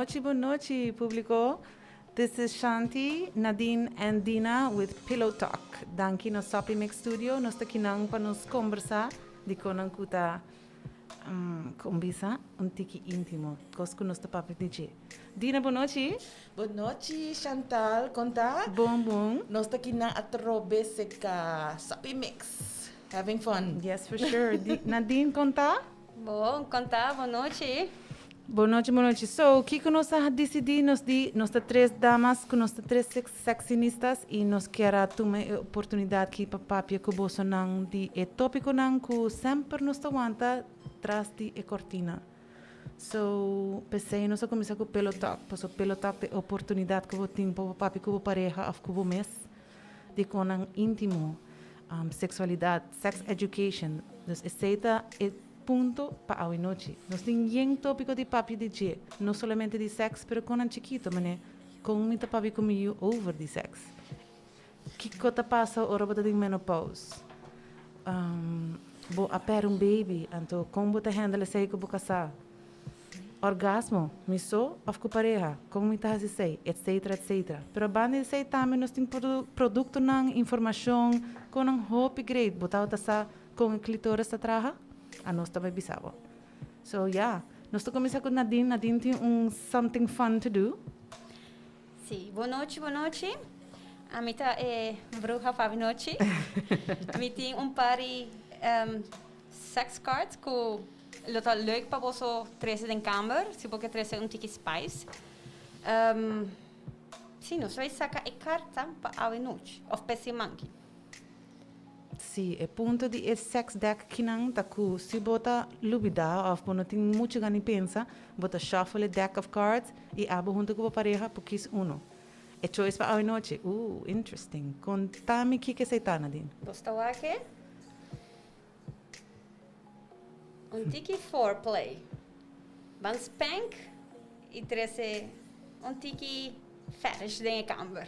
nochi, bon nochi, publico. This is Shanti, Nadine and Dina with Pillow Talk. Danki na Soppy Mix Studio. Nos ta kinan pa nos combersa di conan cu ta con bisa un tiki intimo. Cos cu nos ta papia di dje. Dina, bon nochi. Bon nochi, Chantal. Con ta? Bon, bon. Nos ta kinan atrobe seca Soppy Mix. Having fun. Yes, for sure. Nadine, con ta? Bon, con ta? Bon nochi. Bon nochi, bon nochi. So, kico nos a dicidi? Nos di, nos ta tres damas cu nos ta tres sexinistas y nos kier a tuma e oportunidad aki pa papia cu bosonan di e topiconan cu semper nos ta wanta tras di e cortina. So, p'esey nos a cuminsa cu Pillow Talk, pasobra Pillow Talk ta e oportunidad cu bo tin pa bo papia cu bo pareha of cu bo mes di conan intimo, sexualidad, sex education. Dus esey ta e punto pa awe nochi. Nos tin yen topico di papia di dje, no solamente di sex, pero conan chikito, mane con mi ta papia cu mi yu over di sex? Kico ta pasa ora bo ta den menopause? Bo a perde un baby, anto con bo ta handle esey cu bo casa? Orgasmo, mi so of cu pareha? Con mi ta haci esey? Etcetera, etcetera. Pero banda di esey tambe nos tin productonan, informacion, conan hopi great. Bo tabata sa con e clitoris ta traha? Anos ta bay bisa bo. So ya, nos ta cuminsa cu Nadine. Nadine tin un something fun to do. Sí, bon nochi, bon nochi. Ami ta e bruha pa avinochi. Mi tin un par di sex cards cu lo ta leuk pa boso trece den kamber, si bo ke trece un tiki spice. Sí, nos bay saca e carta pa avinochi of p'e siman ki. Sí, e punto di e sex deck kinan ta cu si bo ta lubida of bo no tin mucho gana di pensa, bo ta shuffle e deck of cards y abo hunto cu bo pareha por kies uno. E choice pa awenochi? Ooh, interesting. Conta mi kico esey ta, Nadine. Bos ta wak e? Un tiki foreplay. Ban spank y trece un tiki fetish den e kamber.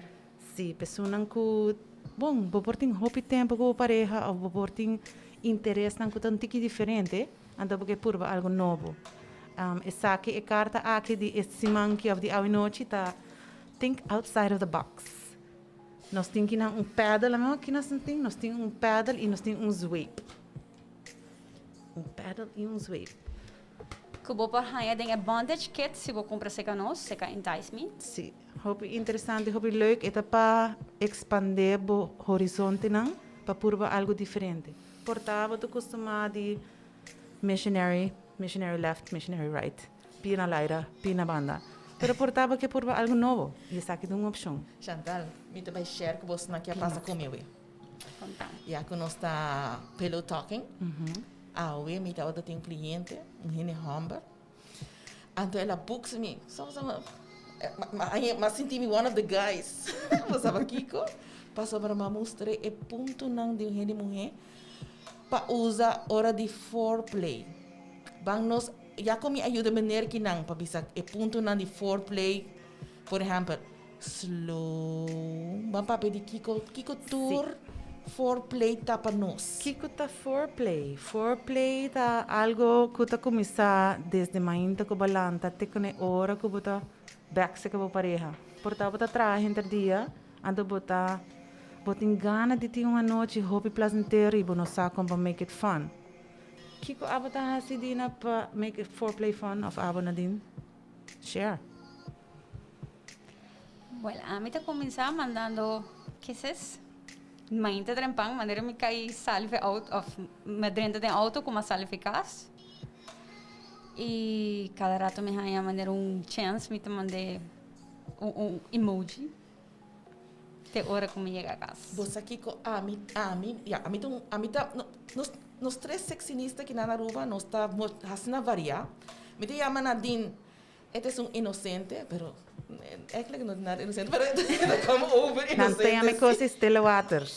Sí, personan ku, bon, bo por tin hopi tempu ku bo pareha òf bo por tin interesnan ku ta un tiki diferente, anto bo ke purba algu nobo. Esaki, e karta aki di e siman ki òf di awinochi ta Think outside of the box. Nos tin kinan un paddle, a mihó ki nos tin? Nos tin un paddle i nos tin un zweep. Un paddle i un zweep. Ku bo por haña den e bondage kit si bo kumpra seka nos, seka Entice Me. Sí. Hopi interesante, hopi leuk. E ta pa expande bo horizontenan pa purba algo diferente. Por ta bo ta costuma di missionary, missionary left, missionary right, pia na laira, pia na banda. Pero por ta bo ke purba algo nobo y esaki ta un opcion. Chantal, mi ta bay share cu bosnan ke a pasa cu mi awe. Conta. Ya cu nos ta pillow talking, awe mi tabata tin un cliente, un hende homber. Anto el a box mi. So so ma sinti mi one of the guys. Bo sa pakiko? Pasobra mi a mustra e puntonan di un hende muhé pa usa ora di foreplay. Ban nos, ya ku mi a yuda meneer kinan pa bisa e puntonan di foreplay, por ehèmpel, Slow. Ban papia di kiko, kiko tur foreplay ta pa nos. Kiko ta foreplay? Foreplay ta algo ku ta kuminsá desde mainta ku bo lanta te ku e ora ku bo ta bèk seka bo pareha. Por ta bo ta traha henter dia, anto bo ta bo tin gana di tin un anochi hopi plasentero i bo no sa kon pa make it fun. Kiko abo ta hasi Dina pa make foreplay fun òf abo Nadine? Share. Well, ami ta cuminsa mandando kisses. Mainta trempan, manera mi cay sali fe auto, of mi a drenta den auto cu mi a sali fe cas. Y cada rato mi haya manera un chance mi ta mande un, un emoji. Te ora cu mi yega cas. Bo sa kico ami, ami, ya, ami ta un, ami ta, nos, nos tres sexinista aki na Aruba, nos ta haci na varia. Mi ta yama Nadine E ta esun inocente, pero eigenlijk no ta nada inocente, pero e ta come over Nan inocente. ta yama e cos e stille waters.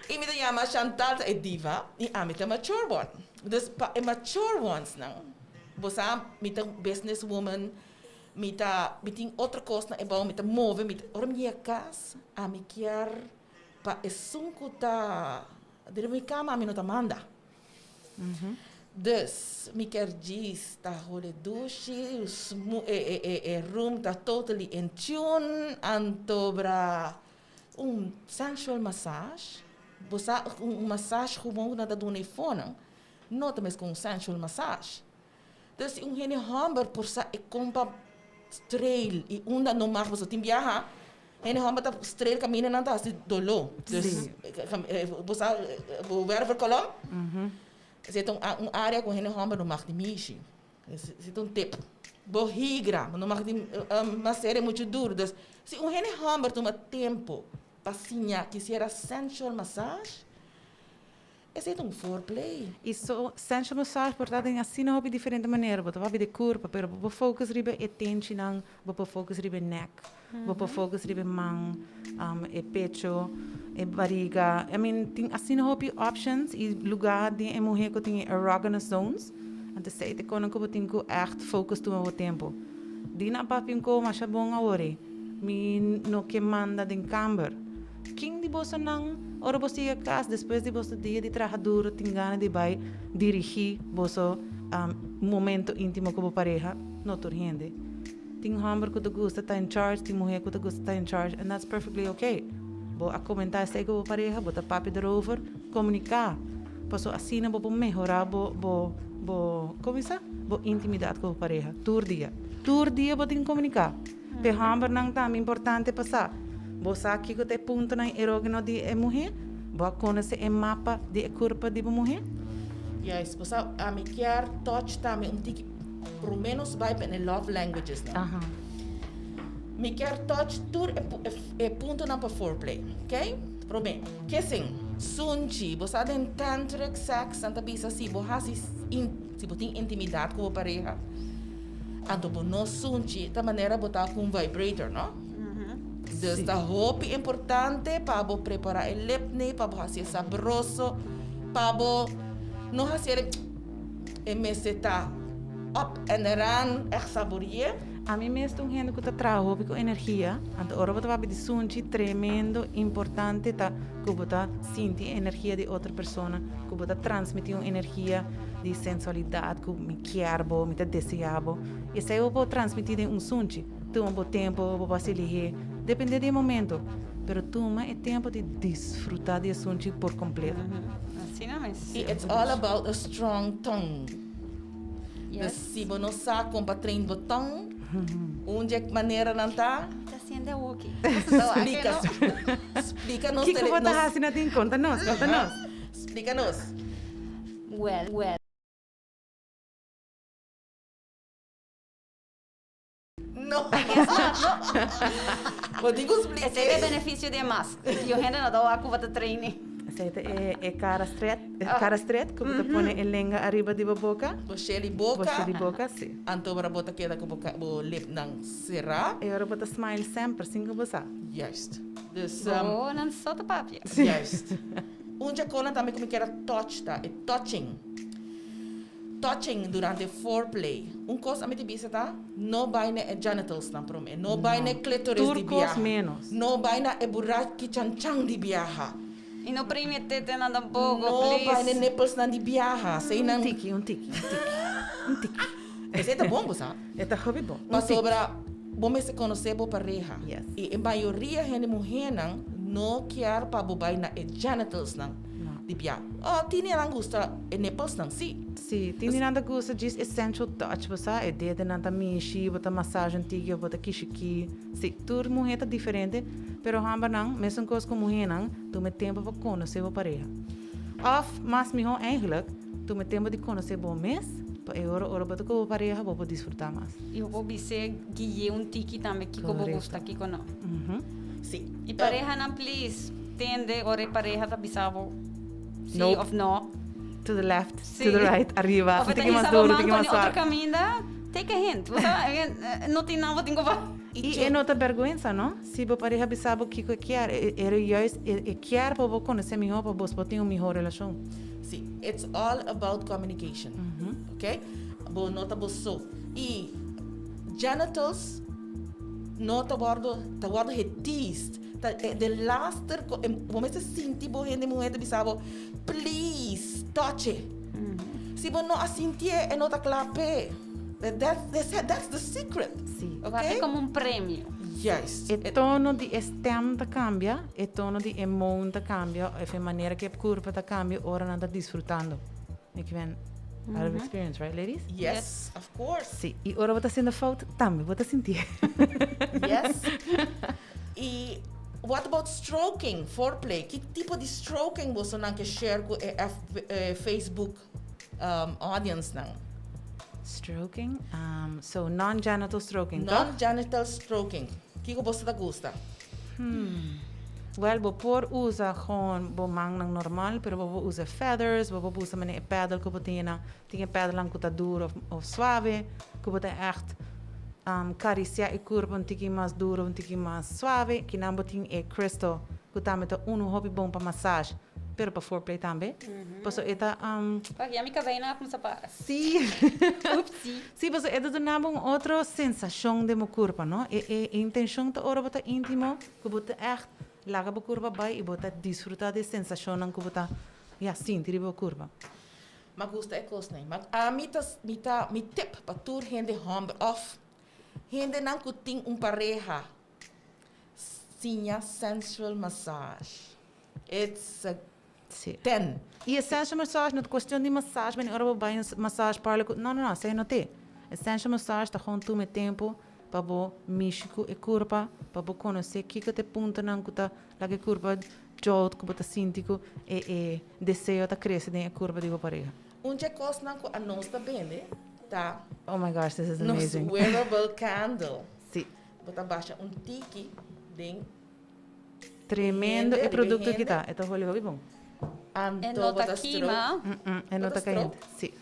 Y mi ta yama Chantal ta e diva y ami ta mature one. Dus pa e mature ones nan, bo sa mi ta business woman, mi ta mi tin otro cosnan ebao, mi ta move, mi ta ora mi yega cas ami kier pa esun cu ta riba mi cama ami no ta manda. Dus, mi kier djis ta hole dushi, e e e e room ta totally in tune, anto bra un sensual massage, bo sa un massage gewoon ku nan ta duna e fonan, no ta mes ku un sensual massage. Dus si un hende hòmber por sa e kon pa streel i unda no mag pasobra tin biaha hende hòmber ta streel kaminda nan ta hasi doló. Dus bo sa bo wervelkolom esei ta un área ku hende hòmber no mag di mishi. Esei ta un tip. Bo higra bo no mag di masera muchu duru. Dus si un hende hòmber tuma tempu pa siña kisiera sensual massage. Esei ta un foreplay. I so sensual massage por ta den asina hopi diferente manera. Bo ta papia di kurpa, pero bo por focus riba e tenchinan, bo por focus riba e nek, bo por focus riba e man, e pecho, e bariga. I mean, tin asina hopi options i luga den e muher ku tin e erogenous zones. Anto esei ta e konan ku bo tin ku ègt focus tuma bo tempu. Dina a papia un koho masha bon awor ei. Mi no ke manda den kamber. Ken di bosonan, ora boso yega kas despues di boso dia di traha duru, tin gana di bai dirigí boso momento íntimo ku bo pareha? No tur hende. Tin hòmber ku ta gusta ta in charge, tin muhé ku ta gusta ta in charge, and that's perfectly okay. Bo a komentá esei ku bo pareha, bo ta papia derover, komuniká, pasobra asina bo por mehorá bo, bo, bo, komo bisa? Bo intimidat ku bo pareha tur dia. Tur dia bo tin komuniká. P'e hòmbernan tambe importante pa sa. Bo sa kiko ta e puntonan erógeno di e muhé? Bo a konosé e mapa di e kurpa di bo muhé? Juist, bo sa ami kier touch tambe un tiki prome nos bai pa e love languages nan. Mi kier touch tur e puntonan pa foreplay, ok? Prome, kissing, sunchi, bo sa den tantric sex nan ta bisa si bo hasi si bo tin intimidat ku bo pareha, Anto bo no sunchi ta manera bo ta ku un vibrator, no? Dus ta hopi importante pa bo prepara e lipney, pa bo hasi e sabroso, pa bo no hasi e e mester ta up en eraan ègt saborié. Ami mes ta un hende ku ta traha hopi ku energia, anto ora bo ta papia di sunchi tremendo importante ta ku bo ta sinti e energia di otro persona, ku bo ta transmití un energia di sensualidat ku mi kier bo, mi ta deseá bo. Esei bo por transmití den un sunchi. Tuma bo tempu, bo por hasi lihé, dependé di e momento, pero tuma e tempu di disfrutá di e sunchi por kompleto. Asina mes. I it's all about a strong tongue. Dus si bo no sa kon pa train bo tong, un di e maneranan ta. Ta siente awoki. Splika, splika nos. Kiko bo ta hasi Nadine? Konta nos, konta nos. Splika nos. Well, well. No. Bo tin ku splika. Esei ta e benefisio di e mas. Yo hende no ta wak ku bo ta training. Esei ta e e kara stret, e kara stret ku bo ta pone e lenga ariba di bo boka. Bo sheli boka. Bo sheli boka, si. Anto ora bo ta keda ku bo bo lipnan será. E ora bo ta smile semper sin ku bo sa. Juist. Dus. Bo nan so ta papia. Juist. Un dje konan tambe ku mi kier a touch ta e touching. Touching durante foreplay. Un kos ami ta bisa ta, no bai na e genitals nan prome. No bai na e clitoris Tur di kos biaha. menos. No bai na e buraki chanchan di biaha. I no primi e tetenan tampoco, No bai na e please. nipples nan di biaha. Esei Un nan. tiki, un tiki, un tiki. Un tiki. Esei ta bon, bo sa. E ta hopi bon. Un tiki. Pasobra bo mester konosé bo pareha. Yes. I e mayoria hende muhénan no kier pa bo bai na e genitals nan. No. Di bia. Oh, tin di nan gusta e nipples nan, si. Si, tin di nan ta gusta djis e sensual touch, bo sa, e dedenan ta mishi, bo ta massage un tiki of bo ta kishiki. Si, tur muher ta diferente, pero hombernan, mesun kos ku muhernan, tuma e tempo pa konosé bo pareha. Of, mas mihó eigenlijk, tuma e tempo di konosé bo mes, pa e ora, ora bo ta ku bo pareha, bo por disfrutá mas. I bo por bis'é gui'é un tiki tambe kiko bo gusta, Korekto. kiko no. Si. I parehanan, please, tende ora e pareha ta bisa bo si Nope. of no. To the left, Si. to the right, ariba, Of un e ta tiki mas hisa bo duro, un man tiki mas pone otro suave. kaminda, take a hint. Bo sa, no tin nan bo tin ku pa. I e no ta bèrgwensa, no? Si bo pareha bisa bo kiko e kier, e era juist e kier pa bo konosé mihó pa bos por tin un mihó relashon. Si, it's all about communication, ok? Bo no ta bo so. I genitals no ta wòrdu, ta wòrdu geteased. Ta e delaster ko, bo mester sinti bo hende muhé ta bisa bo, please, touch it. Si bo no a sintié, e no ta kla p'e. That, that's the secret. Sí. Okay? Wak komo un premio. Juist. E tono di e stem ta kambia, e tono di e moan ta kambia, of e manera ku e kurpa ta kambia ora nan ta disfrutando. Mi ke men out of experience, right ladies? Yes, of course. Sí, i ora bo ta hasiendo fout, tambe bo ta sintié. Yes. I what about stroking, foreplay? Ki tipo di stroking bosonan ke share ku e F, eh, Facebook audience nan? Stroking? So non-genital stroking, toch? Non-genital stroking. Kiko boso ta gusta? Wel, bo por usa gewoon bo mannan normal, pero bo por usa feathers, bo por usa manera e paddle ku bo tin nan. Tin e paddlenan ku ta duro of, of suave, ku bo ta echt karisiá e kurpa un tiki mas duro, un tiki mas suave. Kinan bo tin e crystal, ku tambe ta unu hopi bon pa massage, pero pa foreplay tambe. Pasobra e ta. Wak, ya mi kabei nan a kumsa para. Sí. Oepsie. Sí, pasobra e ta duna bo un otro sensashon den bo kurpa, no? E, e intenshon ta ora bo ta íntimo, ku bo ta ègt laga bo kurpa bai i bo ta disfrutá di e sensashonnan ku bo ta, ya, sinti riba bo kurpa. M'a gusta e kosnan. Ma ami ta, mi ta, mi tip pa tur hende hòmber òf hendenan ku tin un pareha, siña sensual massage. It's a Sí. ten. I e sensual massage no ta kuestion di massage, mane ora bo bai un massage parlor ku, no, no, no, esei no t'e. E sensual massage ta gewoon tuma e tempu pa bo mishi ku e kurpa, pa bo konosé kiko ta e puntonan ku ta laga e kurpa jolt, ku bo ta sinti ku e e deseo ta krese den e kurpa di bo pareha. Un dje kosnan ku anos ta bende ta Oh my gosh, this is nos amazing. wearable candle. Sí. Bo ta basha un tiki den Tremendo Hende, e producto hende. ki ta. E ta holi hopi bon. Anto E no bo ta ta stroop. kima. Mm-mm, e no Bo ta ta stroop? cayente. Sí.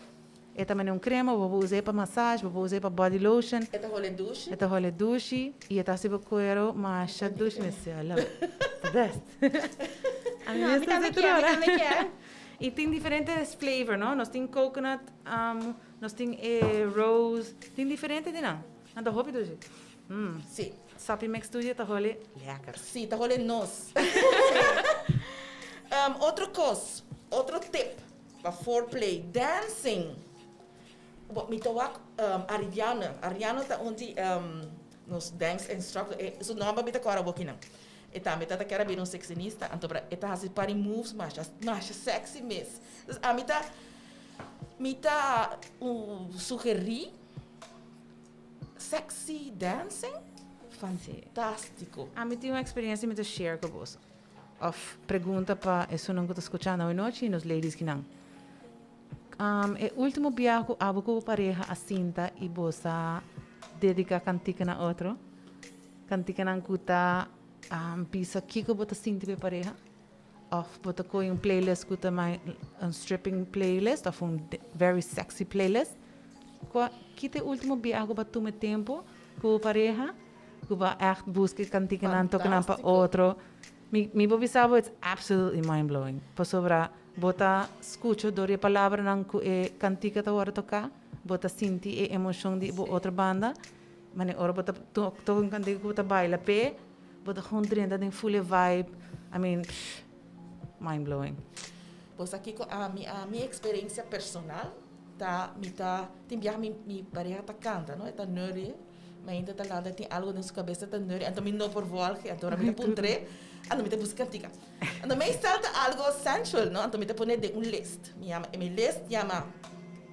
E ta mane un crema, bo por us'é pa massage, bo por us'é pa body lotion. E ta holi dushi. E ta holi dushi y e ta haci bo cuero masha dushi. Mi si, I love it. It's the best. A mi No, mes mi ta tambe haci tur kier, mi ora. tambe kier. Y tin diferente flavor, no? Nos tin coconut, nos tin e rose, tin diferente di nan. Nan ta hopi dushi. Mm. Sí. Sapi mix tuyo ta holi lekker. Sí, ta holi nos. Otro kos, otro tip pa foreplay, dancing. Bo, mi ta wak Ariana. Ariana ta un di nos dance instructor. E, su nomber mi ta kòrda bo kinan. E tambe ta ta kier a bira un sexinista, anto bra e ta hasi par di moves masha, masha sexy mes. Dus ami ta, mi ta sugerí Sexy dancing? Fantástico. Ami tin un experiencia mi ta share cu boso. Of pregunta pa esunnan cu ta scuchando awe nochi y nos ladies kinan. E ultimo biaha cu abo cu bo pareha a sinta y bo sa dedica cantica na otro, canticanan cu ta bisa kico bo ta sinti pa e pareha, of bo ta coge un playlist cu ta un stripping playlist of un very sexy playlist, Kua ki ta e ultimo biaha ku bo a tuma e tempu ku bo pareha ku bo a ègt buska e kantikanan toka nan pa otro? Mi mi por bisa bo it's absolutely mind blowing pasobra bo ta skucha dor di e palabranan ku e kantika ta wòrdu toká, bo ta sinti e emoshon di bo otro banda, mane ora bo ta toka un kantika ku bo ta baila p'e, bo ta gewoon drenta den full e vibe, I mean psh mind blowing. Bo sa kiko ami a mi eksperensia personal Ta mi ta tin biaha mi mi pareha ta kanta no e ta neurie mi ainda ta lanta tin algo den su kabes e ta neurie anto mi no por volge anto ora mi ta puntr'é anto mi ta buska kantika anto meestal ta algo sensual no anto mi ta pone den un list mi yama mi list yama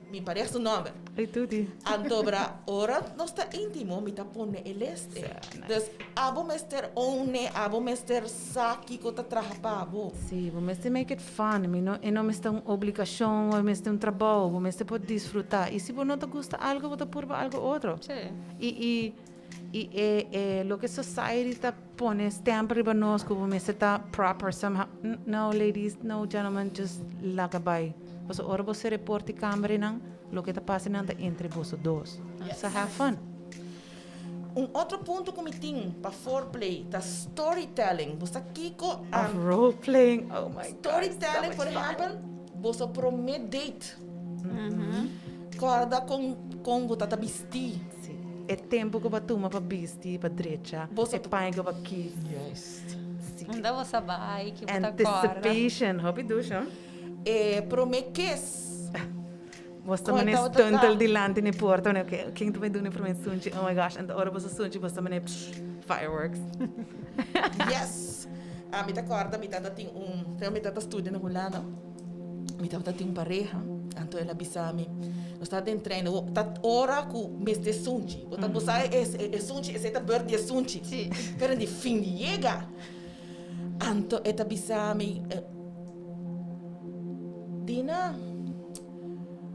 mi pareha su nomber Ay tuti. anto bra ora nos ta intimo mi ta pone e list ei dus abo mester own abo mester sa kiko ta traha pa bo. Sí, bo mester make it Fun, mi no, e no mester un obligacion o e mester un trabou, bo mester por disfruta. Y si bo no ta gusta algo, bo ta purba algo otro. Sí. Y, y, y e, e loke society ta pone stamp riba nos cu bo mester ta proper somehow. No, ladies, no, gentlemen, just laga bay. Pasobra ora bo cera e porta y camber eynan, loke ta pasa eynan ta entre boso dos. So have fun. Un otro punto ku mi tin pa foreplay ta storytelling. Bo sa kiko a. Of role playing, oh my God. Storytelling, por ehèmpel, boso promé date. Kòrda kon kon bo ta ta bistí. Sí. E tempu ku bo a tuma pa bisti, pa drecha, e paña ku bo a kis. Juist. Sí. Unda bo sa bai, ki bo ta kòrda. Anticipation, hopi dushi, ho. E promé kiss. Bo ta mane stuntel dilanti na e porta, mane ok, ken ta bai duna e prome sunchi? Oh my gosh, anto ora bo sa sunchi bo ta mane psh, fireworks. Yes! Mi ta kòrda mi tata tin un, te mi tata studia na Hulanda, mi tabata tin un pareha, anto el a bisa mi, nos tabata den trein, ta ora ku mester sunchi, bo ta bo sa e sunchi, esei ta beurt di e sunchi, pero di fin di yega. Anto e ta bisa mi, Dina,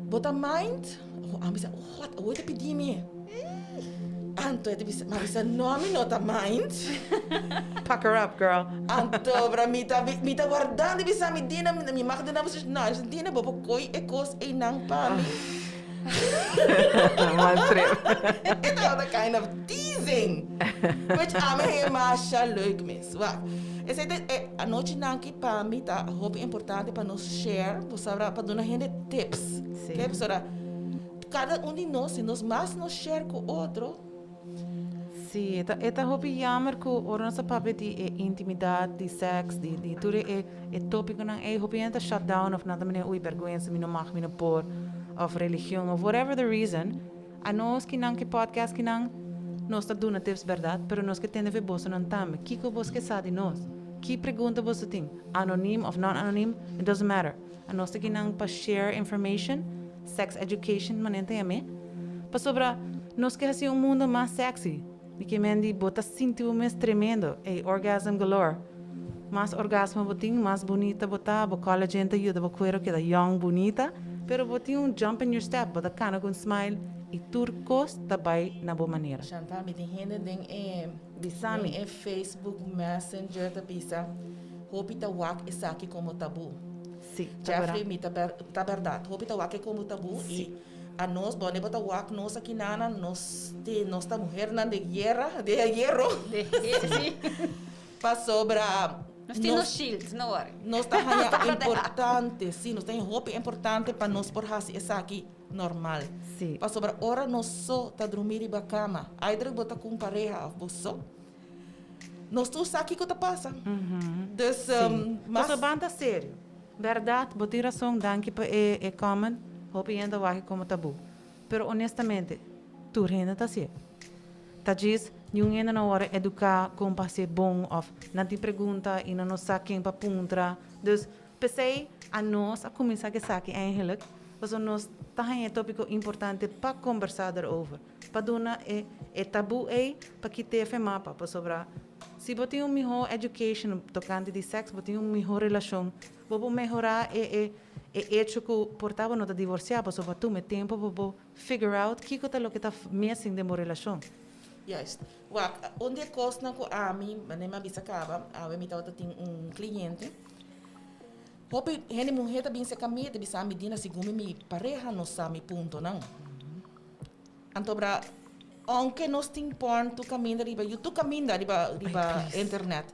bo ta mind? Ami bisa, what? Awor e ta pidi mi. Anto e ta bisa, mi a bisa, no, mi no ta mind. Pucker up, girl. Anto bra mi ta, mi ta wardando e bisa mi, Dina, mi mag duna bo su, no, mi bisa, Dina, bo por koy e kos einan pa mi? Mal trip. E tabata kind of teasing. Which ami hei masha leuk mes. Wak, esei ta e anochinan ki pa mi ta hopi importante pa nos share, pasobra pa duna hende tips. Sí. Ke pasobra kada un di nos, si nos mas nos share ku otro. Sí, e ta e ta hopi jammer ku ora nos ta papia di e intimidat, di sèks, di di tur e e tópikonan ei, hopi hende ta shut down òf nan ta manera ui bèrgwensa, mi no mag, mi no por, òf religion òf whatever the reason. Anos kinan ke podcast kinan nos ta duna tips bèrdat, pero nos ke tende fe bosonan tambe. Kiko bos ke sa di nos? Ki pregunta boso tin? Anonim òf non anonim, it doesn't matter. Anos ta kinan pa share information, sex education manera ta yam'é, pasobra nos ke hasi un mundo mas sexy. Mi ke men di bo ta sinti bo mes tremendo, ey, orgasm galore. Mas orgasmo bo tin, mas bunita bo ta, bo collagen ta yuda bo cuero keda young, bunita, pero bo tin un jump in your step, bo ta cana cu un smile y tur cos ta bay na bo manera. Chantal, mi tin hende den e Bisa mi. den e Facebook Messenger ta bisa, hopi ta wak esaki como tabu. Si, ta berdad. Jeffrey, mi ta ber ta berdad, hopi ta wak e como tabu y A nos, bo ta wak nos aki nana, nos te, nos ta muhernan de guerra, de hierro. De sí. Pasobra Nos tin nos shield, no worry. Nos ta haña importante, sí, nos ta haña hopi importante pa nos por hasi esaki normal. Sí. Pasobra ora nos so ta drumi riba kama, either bo ta ku un pareha òf bo so, nos tur sa kiko ta pasa. Dus, mas. Pasobra ban ta serio. Bèrdat, bo tin rason, danki pa e e comment, hopi hende a wak komo tabú. Pero honestamente, tur hende ta hasié. Ta djis niun hende no wòrdu eduká kon pa hasié bon òf nan tin pregunta i nan no sa ken pa puntra. Dus, p'esei anos a kuminsá ku esaki eigenlijk, pasobra nos ta haña e tópiko importante pa kombersá derover, pa duna e e tabú ei pa kit'é efe mapa, pasobra Si bo tin un mihó education tokante di sèks, bo tin un mihó relashon, bo por mehorá e e e echo ku por ta bo no ta divorsiá, pasobra pa tuma e tempu pa bo figure out kiko ta loke ta missing den bo relashon. Juist. Wak, un di e kosnan ku ami, manera mi a bisa kaba, awe mi tabata tin un kliente, hopi hende muhé ta bin serka mi, e ta bisa mi, Dina, segun mi mi pareha no sa mi puntonan. Anto bra, aunke nos tin porn tur kaminda riba YouTube, tur kaminda riba riba internet,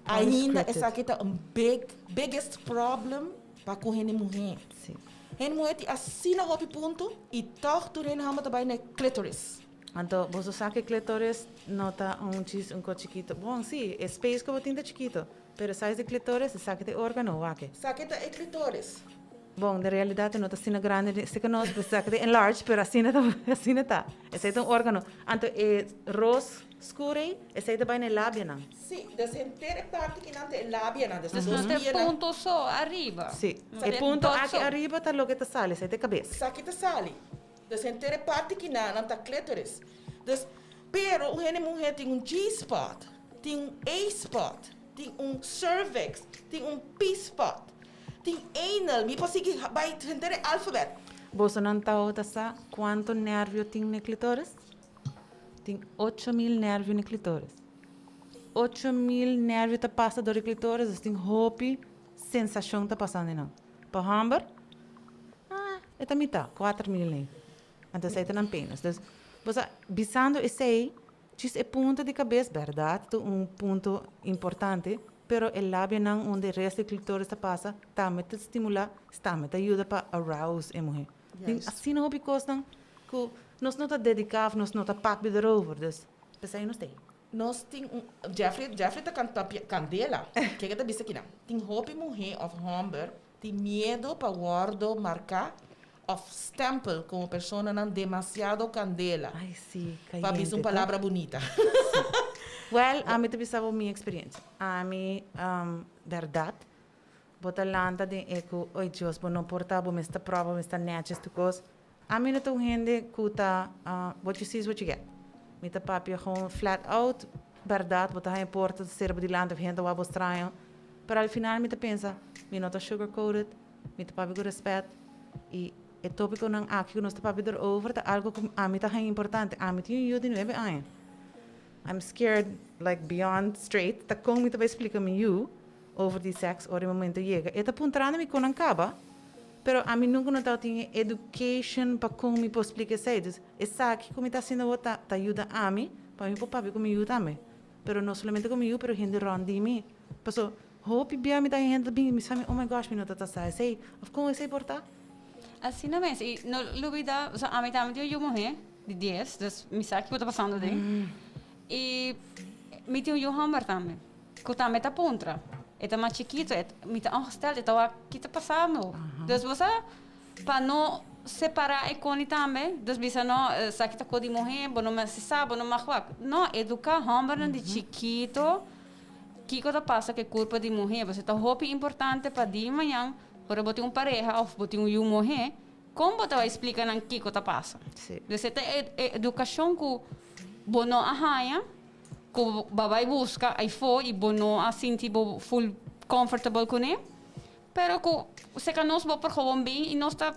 ainda esaki ta un big, biggest problem pa ku hende muhé. Hende muhé tin asina hopi punto i tòg tur hende hòmber ta bai na e clitoris. Anto boso sa ku e clitoris no ta un chis un kos chikito. Bon, si, e space ku bo tin ta chikito, pero size di clitoris, esaki ta e organo, wak. Esaki ta e clitoris. Bon, den realidat e no ta asina grandi den esei ku nos bisa ku ta enlarged, pero asina ta asina ta. Esei ta un órgano. Anto e ros skur ei, esei ta bai na e labianan. Sí, dus henter e parti kinan ta e labianan, dus Dus no ta e punto so ariba. Sí, e punto aki ariba ta loke ta sali, esei ta e kabes. Esaki ta sali. Dus henter e parti kinan ta klitoris. Dus, pero un hende muhé tin un G-spot, tin un A-spot, tin un cervix, tin un P-spot. Tin anal, mi por sigui bai henter e alfabet. Bosonan tawata sa cuanto nervio tin n'e clitoris? Tin 8000 nervio n'e clitoris. 8000 nervio ta pasa door e clitoris, dus tin hopi sensacion ta pasando einan. Pa homber, ah, e ta mitad, 4000 nei. Anto esei ta nan penis. Dus, bo sa, bisando esei, Djis e punto di kabes, bèrdat, ta un punto importante, pero e labianan unda e rest di klitoris ta pasa tambe ta stimulá, tambe ta yuda pa arouse e muhé. Tin asina hopi kosnan ku nos no ta dediká òf nos no ta papia derover, dus p'esei nos ta ei. Nos tin un, Jeffrey, Jeffrey ta kanta kandela, ke ke ta bisa kinan? Tin hopi muhé òf hòmber tin miedo pa wòrdu marká. Of stempel como personanan demasiado candela. Ay, si, Pa bisa cayente, un ta? palabra bunita. Well, ami ta bisa bo mi experiencia. Ami, berdad, bo ta lanta den e cu, oy Dios, bo no por ta, bo mester proba, bo mester netjes tur cos. Ami no ta un hende cu ta, what you see is what you get. Mi ta papia gewoon flat out, berdad, bo ta haña porta ta cera bo dilanti of hende ta wak bo straño. Pero al final mi ta pensa, mi no ta sugar coated, mi ta papia cu respet y e topiconan aki cu nos ta papia erover ta algo cu ami ta haña importante. Ami tin un yu di 9 aña. I'm scared like beyond straight. Ta con mi ta bay explica mi yu over di sex ora e momento yega. E ta puntrando mi con nan caba, pero ami nunca no tin education pa con mi por explica esey. Dus esaki cu mi ta haciendo awor ta yuda ami pa mi por papia cu mi yu tambe. Pero no solamente cu mi yu, pero hende rond di mi. Paso hopi bia mi ta hende bin mi sa mi, oh my gosh, mi no ta sa esey. Of con esey por ta? Asina mes, y no lubida, so ami tambe tin un yu muhe di 10, dus mi sa kico ta pasando den. Y mi tin un yu homber tambe, cu tambe ta puntra. E ta mas chikito, mi ta ongesteld, e ta wak kico ta pasando. Dus bo sa, pa no separa e coni tambe, dus bisa no, esaki ta co di muhe, bo no mester sa, bo no mag wak. No, educa hombernan di chikito, kico ta pasa cu e curpa di muhe. Bo ta hopi importante pa di mañana, ora bo tin un pareha of bo tin un yu muhe, con bo ta bay explica nan kico ta pasa? Dus e ta educacion cu bo no a haya, cu bo bay busca eyfo y bo no a sinti bo full comfortable cu ne, pero cu seca nos bo por gewoon bin y nos ta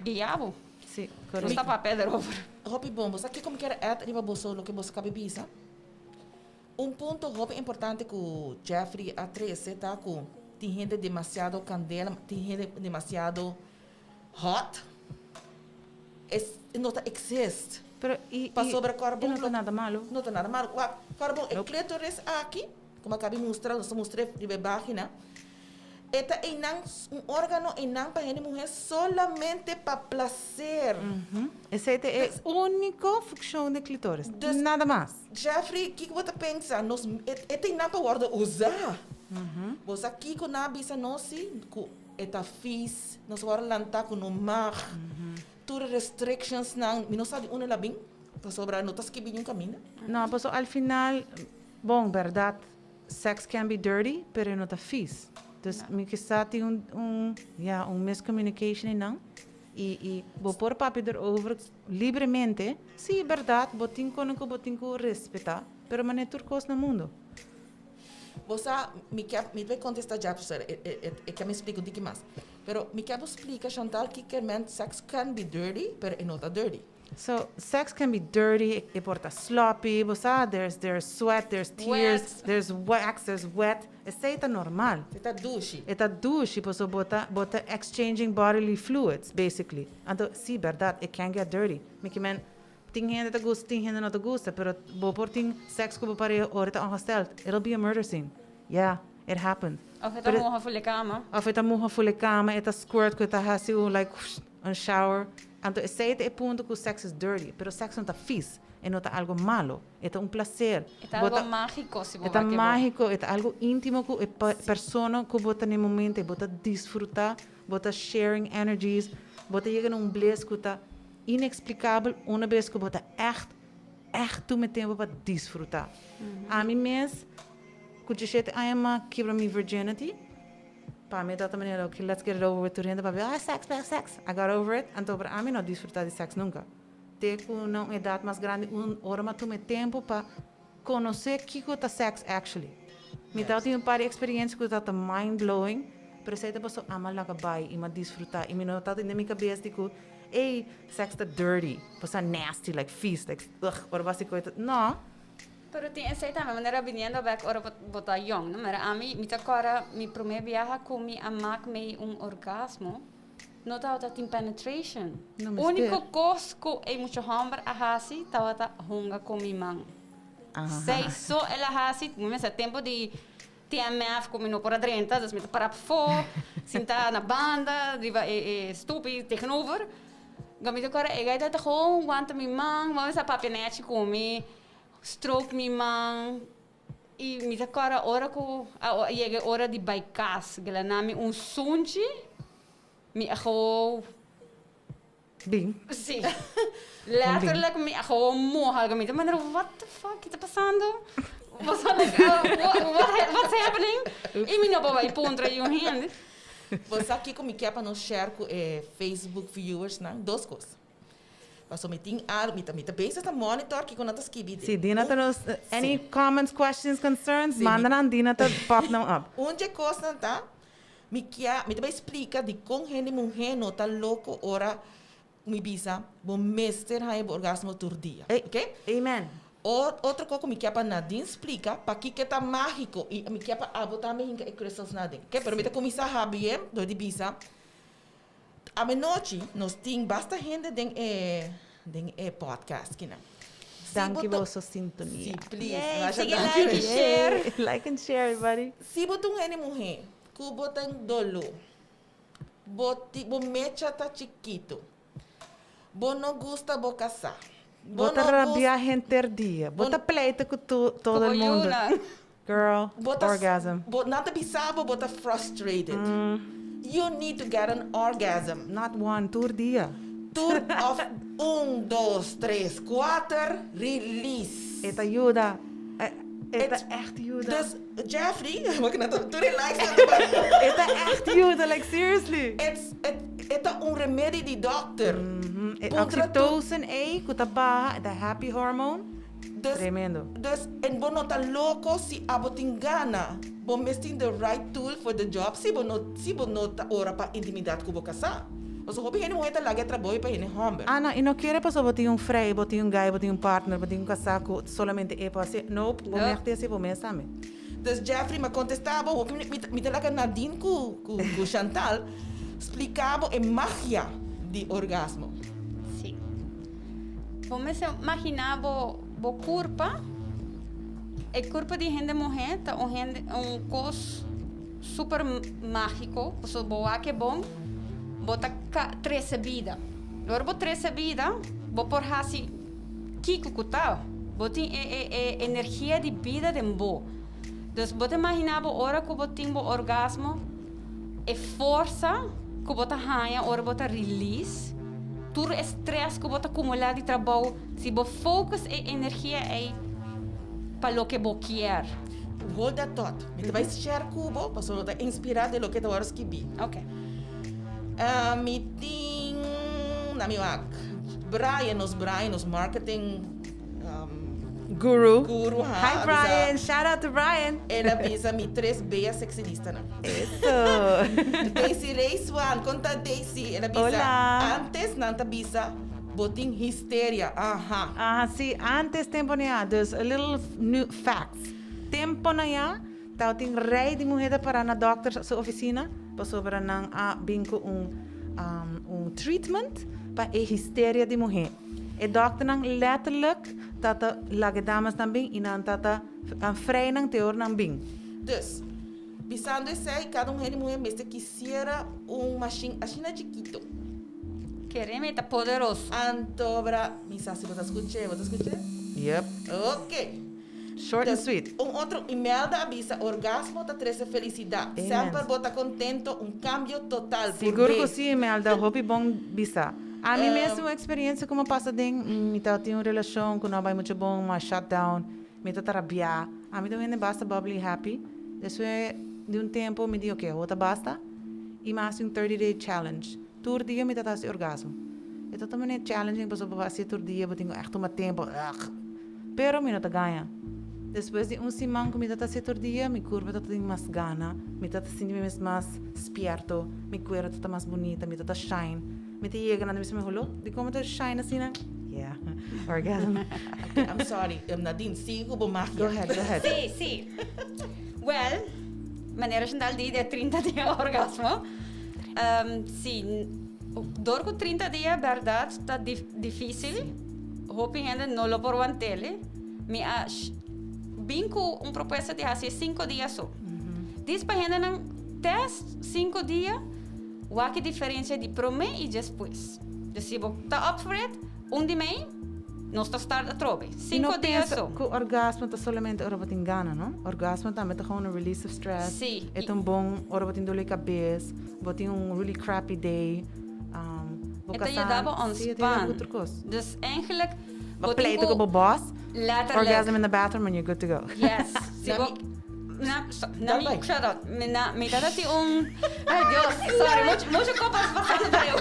guia bo. Nos ta papia erover. Hopi bon, bo sa kico mi kier add riba boso loke boso caba bisa? Un punto hopi importante cu Jeffrey a trece ta cu tin hende demasiado candela, tin hende demasiado hot. Es no ta exist. Pero y, Pa y, sobre carbon y no ta nada malo. No ta nada malo. Wak, carbon e Nope. clitoris aki, como a caba di mustra, nos a mustra riba e pagina. E ta einan un organo einan pa hende muhe solamente pa placer. Esey ta e unico funcion di clitoris. Dus- Nada mas. Jeffrey, kico bo ta pensa? Nos e ta einan pa wordo usa. Bo sa kico na bisa nos si cu e ta vies, nos wordo lanta cu no mag. Tur restrictions nan, mi no sa di unda la bin, pasobra no ta skibi niun camino. No, paso al final, bon, berdad, sex can be dirty, pero no ta vies. Dus mi kier tin un, ja, un miscommunication nan. Y bo por papia erover libremente. Si, berdad, bo tin cu bo tin cu respeta, pero mane tur cos na mundo. Bo sa, mi kier mi bay contesta ja, professor, e kier mi explica un tiki mas. Pero mi kier explica, Chantal, cu man sex can be dirty, pero e no ta dirty. So, sex can be dirty, e por ta sloppy, bo sa, there's sweat, there's tears, Wet. There's wax, there's wet. Esey ta normal. E ta dushi. E ta dushi, paso bo ta exchanging bodily fluids, basically. Anto, si, berdad, it can get dirty. Mi kiermen, tin hende ta gusta, tin hende no ta gusta, pero bo por tin sex cu bo pareha ora ta ongesteld. It'll be a murder scene. Yeah, it happened. Of e ta moha full cama. Of e ta moha full cama, e ta squirt, cu e ta hasi un, like, whoosh, un shower. Anto, esey ta e punto cu sex is dirty, pero sex no ta vies, e no ta algo malo, e ta un placer. E ta algo magico, si bo E ta wak e bo. magico, e ta algo intimo cu e persona cu bo ta na momento, bo ta disfruta, bo ta sharing energies, bo ta yega na un bliss cu ta inexplicabel, un bes cu bo ta echt, echt tuma tempo pa disfruta. Ami mes, cu 17 aña m'a kibra mi virginity, pa mi ta manera, "Okay, let's get it over with," tur hende papia, "Ah, sex, sex, sex." I got over it, anto pa ami no disfruta di sex nunca. Te cu un edad mas grandi, un ora m'a tuma tempo pa conoce kico ta sex actually. Mi ta tin un par di experiencia cu ta mind blowing, pero esey ta paso ami a laga bay y m'a disfruta y mi no ta den mi cabes di cu, "Hey, sex ta dirty, pasa nasty, like vies, like ugh," ora basico no. Pero tin esey tambe, manera biniendo back ora bo ta young, no? Mira, ami, mi ta corda mi prome biaha cu mi a maak mee un orgasmo, no tawata tin penetration. No mester. Unico cos cu e mucha homber a hasi, tawata hunga cu mi man. Esey so el a hasi, mi sa tempo di TMF cu mi no por a drenta, dus mi ta para pafo, sinta na banda, riba e stoepie tegenover. Dan mi ta corda, e ta gewoon wanta mi man, wanta papia nechi cu mi, stroke mi man. Y mi ta corda ora cu a yega ora di bay cas, el a duna mi un sunchi, mi a gewoon Bin. Si. Letterlijk mi a gewoon moha algo. Mi ta manera, what the fuck, ki ta pasando? What's, like, what, what's happening? I mi no por bai puntra yu hende. Bo sa kiko mi kier pa nos share ku e Facebook viewers nan? Dos kos. Paso mi tin al, mi ta, mi ta bezig ta monitor kiko nan ta skibi den. Si, Dina ta nos, any comments, questions, concerns, manda nan, Dina ta pop nan up. Un dje kosnan ta, Mi kia, mi ta bai splika dikon hende muhé no ta loko ora mi bisa bo mester haña bo orgasmo tur dia. Ey, Oké? amen. O, otro kos ku mi kia pa Nadine splika pakiko e ta mágiko i mi kia pa abo tambe hinka e crystals na aden. Oké, pero mi ta kuminsá habié dor di bisa amenochi nos tin basta hende den e den e podcast kinan. Si Danki bo ta- boso sintonia. Si, please. Yay, Masha sigui danki. like i share. Like and share, everybody. Si bo ta un hende muhé Ku bo ta doló. Bo ti bo mecha ta chikitu. Bo no gusta bo kasá. Bo ta rabia henter dia. Bo ta pleita ku tu todo el mundo. Girl, orgasm. Bo nan ta bisa bo bo ta frustrated. You need to get an orgasm. Not one, tur dia. Tur of un, dos, tres, kuater, release. E ta yuda. E ta echt yuda. Dus Jeffrey, wak na tur e likes na ta E ta echt yuda, like seriously. It's, e ta un remedi di dokter. E oxytocin ei ku ta baha, e ta happy hormone. Dus, Tremendo. Dus, en bo no ta loko si abo tin gana. Bo mes tin the right tool for the job si bo no, si bo no ta ora pa intimidat ku bo kasá. Pasobra hopi hende muhé ta laga e trabou pa hende hòmber. Ah no, i no kere pasobra bo tin un frei, bo tin un guy, bo tin un partner, bo tin un kasá ku solamente e por hasi. Nope, bo mester hasi bo mes tambe. Dus Jeffrey, m'a kontestá bo, hopi mi mi ta laga Nadine ku ku Chantal spliká bo e magia di orgasmo. Sí. Bo mester maginá bo bo kurpa, e kurpa di hende muhé ta un hende un kos. Super mágiko, pasobra bo wak e bon, bo ta trese bida. Ora bo trese bida, bo por hasi kiko ku ta. Bo tin e e e energia di bida den bo. Dus bo ta imaginá bo ora ku bo tin bo orgasmo, e forsa ku bo ta haña ora bo ta release tur e stress ku bo ta kumulá di trabou, si bo focus e energia ei pa loke bo kier. Hold that thought. Mi ta bai share ku bo pasobra bo ta inspirá den loke ta wòrdu skibí. Ok. Mi tin na mi wak Brian, nos Brian, nos marketing Guru. guru ha. Hi a bisa- Brian, shout out to Brian. El a bisa mi tres bea sexinistanan. Eso. Daisy Rey Swan, kon ta Daisy? El a bisa, Hola. antes nan ta bisa bo tin histeria. Aha. Aha, si, antes tempo ni a. Dus a little new facts. Tempo na ya, tabatin rei di muher ta para na dokter su oficina pasobra nan a bin cu un un treatment pa e histeria di muher. E dokternan letterlijk ta ta laga e damasnan bin y nan ta ta vrij nan te ora nan bin. Dus, bisando esey, cada un hende muher mester kisiera un machine asina chikito. Kereme e ta poderoso. Antobra, mi sa si bo ta scuche, bo ta scuche? Yep. Ok. Short and sweet. Un otro, Imelda a bisa, orgasmo ta trece felicidad. Amen. Semper bo ta contento, un cambio total. Sigur Purbe. cu si, Imelda, hopi bon bisa. Ami mes un experiencia cu mi a pasa den, mi ta tin un relacion cu no a bay mucho bon, mi a shut down, mi ta ta rabia. Ami ta un hende basta bubbly happy. Despues di un tempo mi di, ok, awor ta basta y mi a haci un 30 day challenge. Tur dia mi ta ta haci orgasmo. E ta ta manera challenging pasobra bo hacié tur dia, bo tin cu echt tuma tempo, ugh. Pero mi no ta gaña. Despues di un siman ku mi ta ta hasi tur dia, mi kurpa ta tin mas gana, mi ta ta sinti mi mes mas spierto, mi kuero ta ta mas bunita, mi ta ta shine. Mi ta yega nan ta bisa mi, Holo, dikon bo ta shine asina? Yeah, orgasm. Okay, I'm sorry. Nadine, sigui ku bo magia. Go ahead, go ahead. Sí, sí. Well, manera Chantal di, de 30 dia orgasmo. Sí, dor ku 30 dia bèrdat ta difísil. Hopi hende no lo por want'el. Mi a bin ku un propuesta di hasi e sinku dia so. Dis pa hendenan test sinku dia, wak e diferensia di promé i despues. Dus si bo ta up for it, un di mei, nos ta start atrobe. Sinku dia so. I no pensa ku orgasmo ta solamente ora bo tin gana, no? Orgasmo tambe ta gewoon un release of stress. Sí. E ta un bon ora bo tin dole kabes, bo tin un really crappy day. Bo E ta casa, yuda bo sí, e ta yuda bo ontspan. tur cos. Dus eigenlijk, Bo bo tin pleito cu cu bo boss, letterlijk. orgasm in the bathroom and you're good to go. Yes. Si Na bo na, so, na Dal mi, bai. shut up. Mi na, mi tata tin un, ay Dios, sorry, mucho, mucho copas pasando pa eu.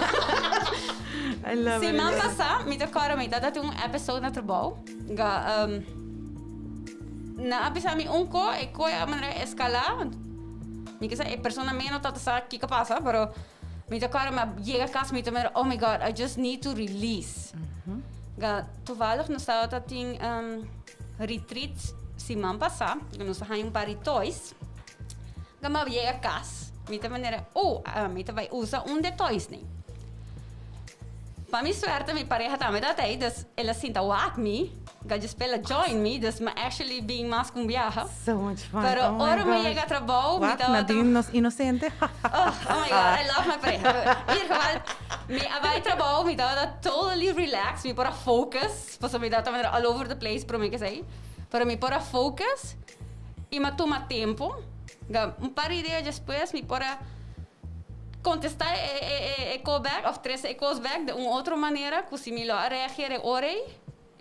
I love it. I Siman love it. pasa, mi ta kòrda mi tata tin un episode na trabou. Ga, nan a bisa mi un ko, e ko a manera escala. Mi ke sa e persona menos tata sa kiko pasa, pero mi ta kòrda mi a yega kas mi ta mira, oh my God, I just need to release. Ga, toevallig nos tabata tin retreat siman pasa, nos a haña un par di toys. Ga mi a yega kas, mi ta manera, oh, mi ta bai usa un di e toys nei. Pa mi suerte mi pareha tambe tabata ei, dus el a sinta wak mi, ga djis p'el a join mi, dus mi actually bin mas ku un biaha. So much fun. Pero Oh my ora mi gosh. yega trabou, mi Wak, tabata. Nadine nos inocente. Oh, oh my God, I love my pareha. In ieder geval, mi a bai trabou, mi tabata totally relaxed, mi por a focus, pasobra mi tabata manera all over the place prome kesei, pero mi por a focus i mi a tuma tempu, ga un par di dia despues mi por a contesta e e call back of trece e cos back de un otro manera cu si mi lo a reageer e ora ey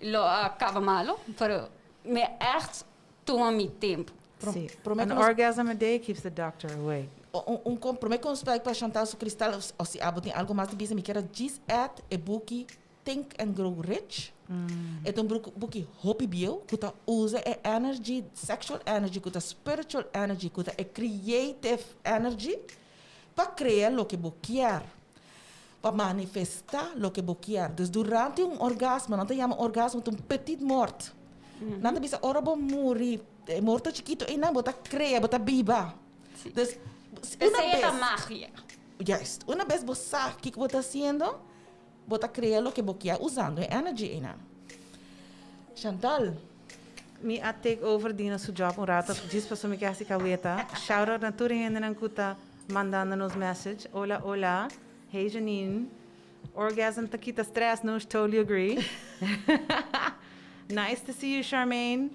lo a caba malo, pero mi echt tuma mi tempo. Sí. An orgasm a day keeps the doctor away. Un un prome cu nos bai pa Chantal su cristal of si abo tin algo mas di bisa mi kier a djis add e buki Think and Grow Rich. E ta un buki hopi bieu ku ta usa e energy, sexual energy, ku ta spiritual energy, ku ta e creative energy pa krea loke bo kier, pa manifestá loke bo kier. Dus durante un orgasmo, nan ta yama orgasmo ta un petit mort. Nan ta bisa ora bo muri, e morto chikito einan bo ta krea, bo ta biba. Dus una Esei e ta bes, magia. juist, una bes bo sa kiko bo ta hasiendo, Bo ta crea loke bo kier usando e energy einan. Chantal. Mi a take over Dina su job un rato djis pasobra mi ke hasi kaweta. Shout out na tur e hendenan ku ta mandando nos message. Hola hola. Hey Janine. Orgasm ta kita stress, no totally agree. Nice to see you Charmaine.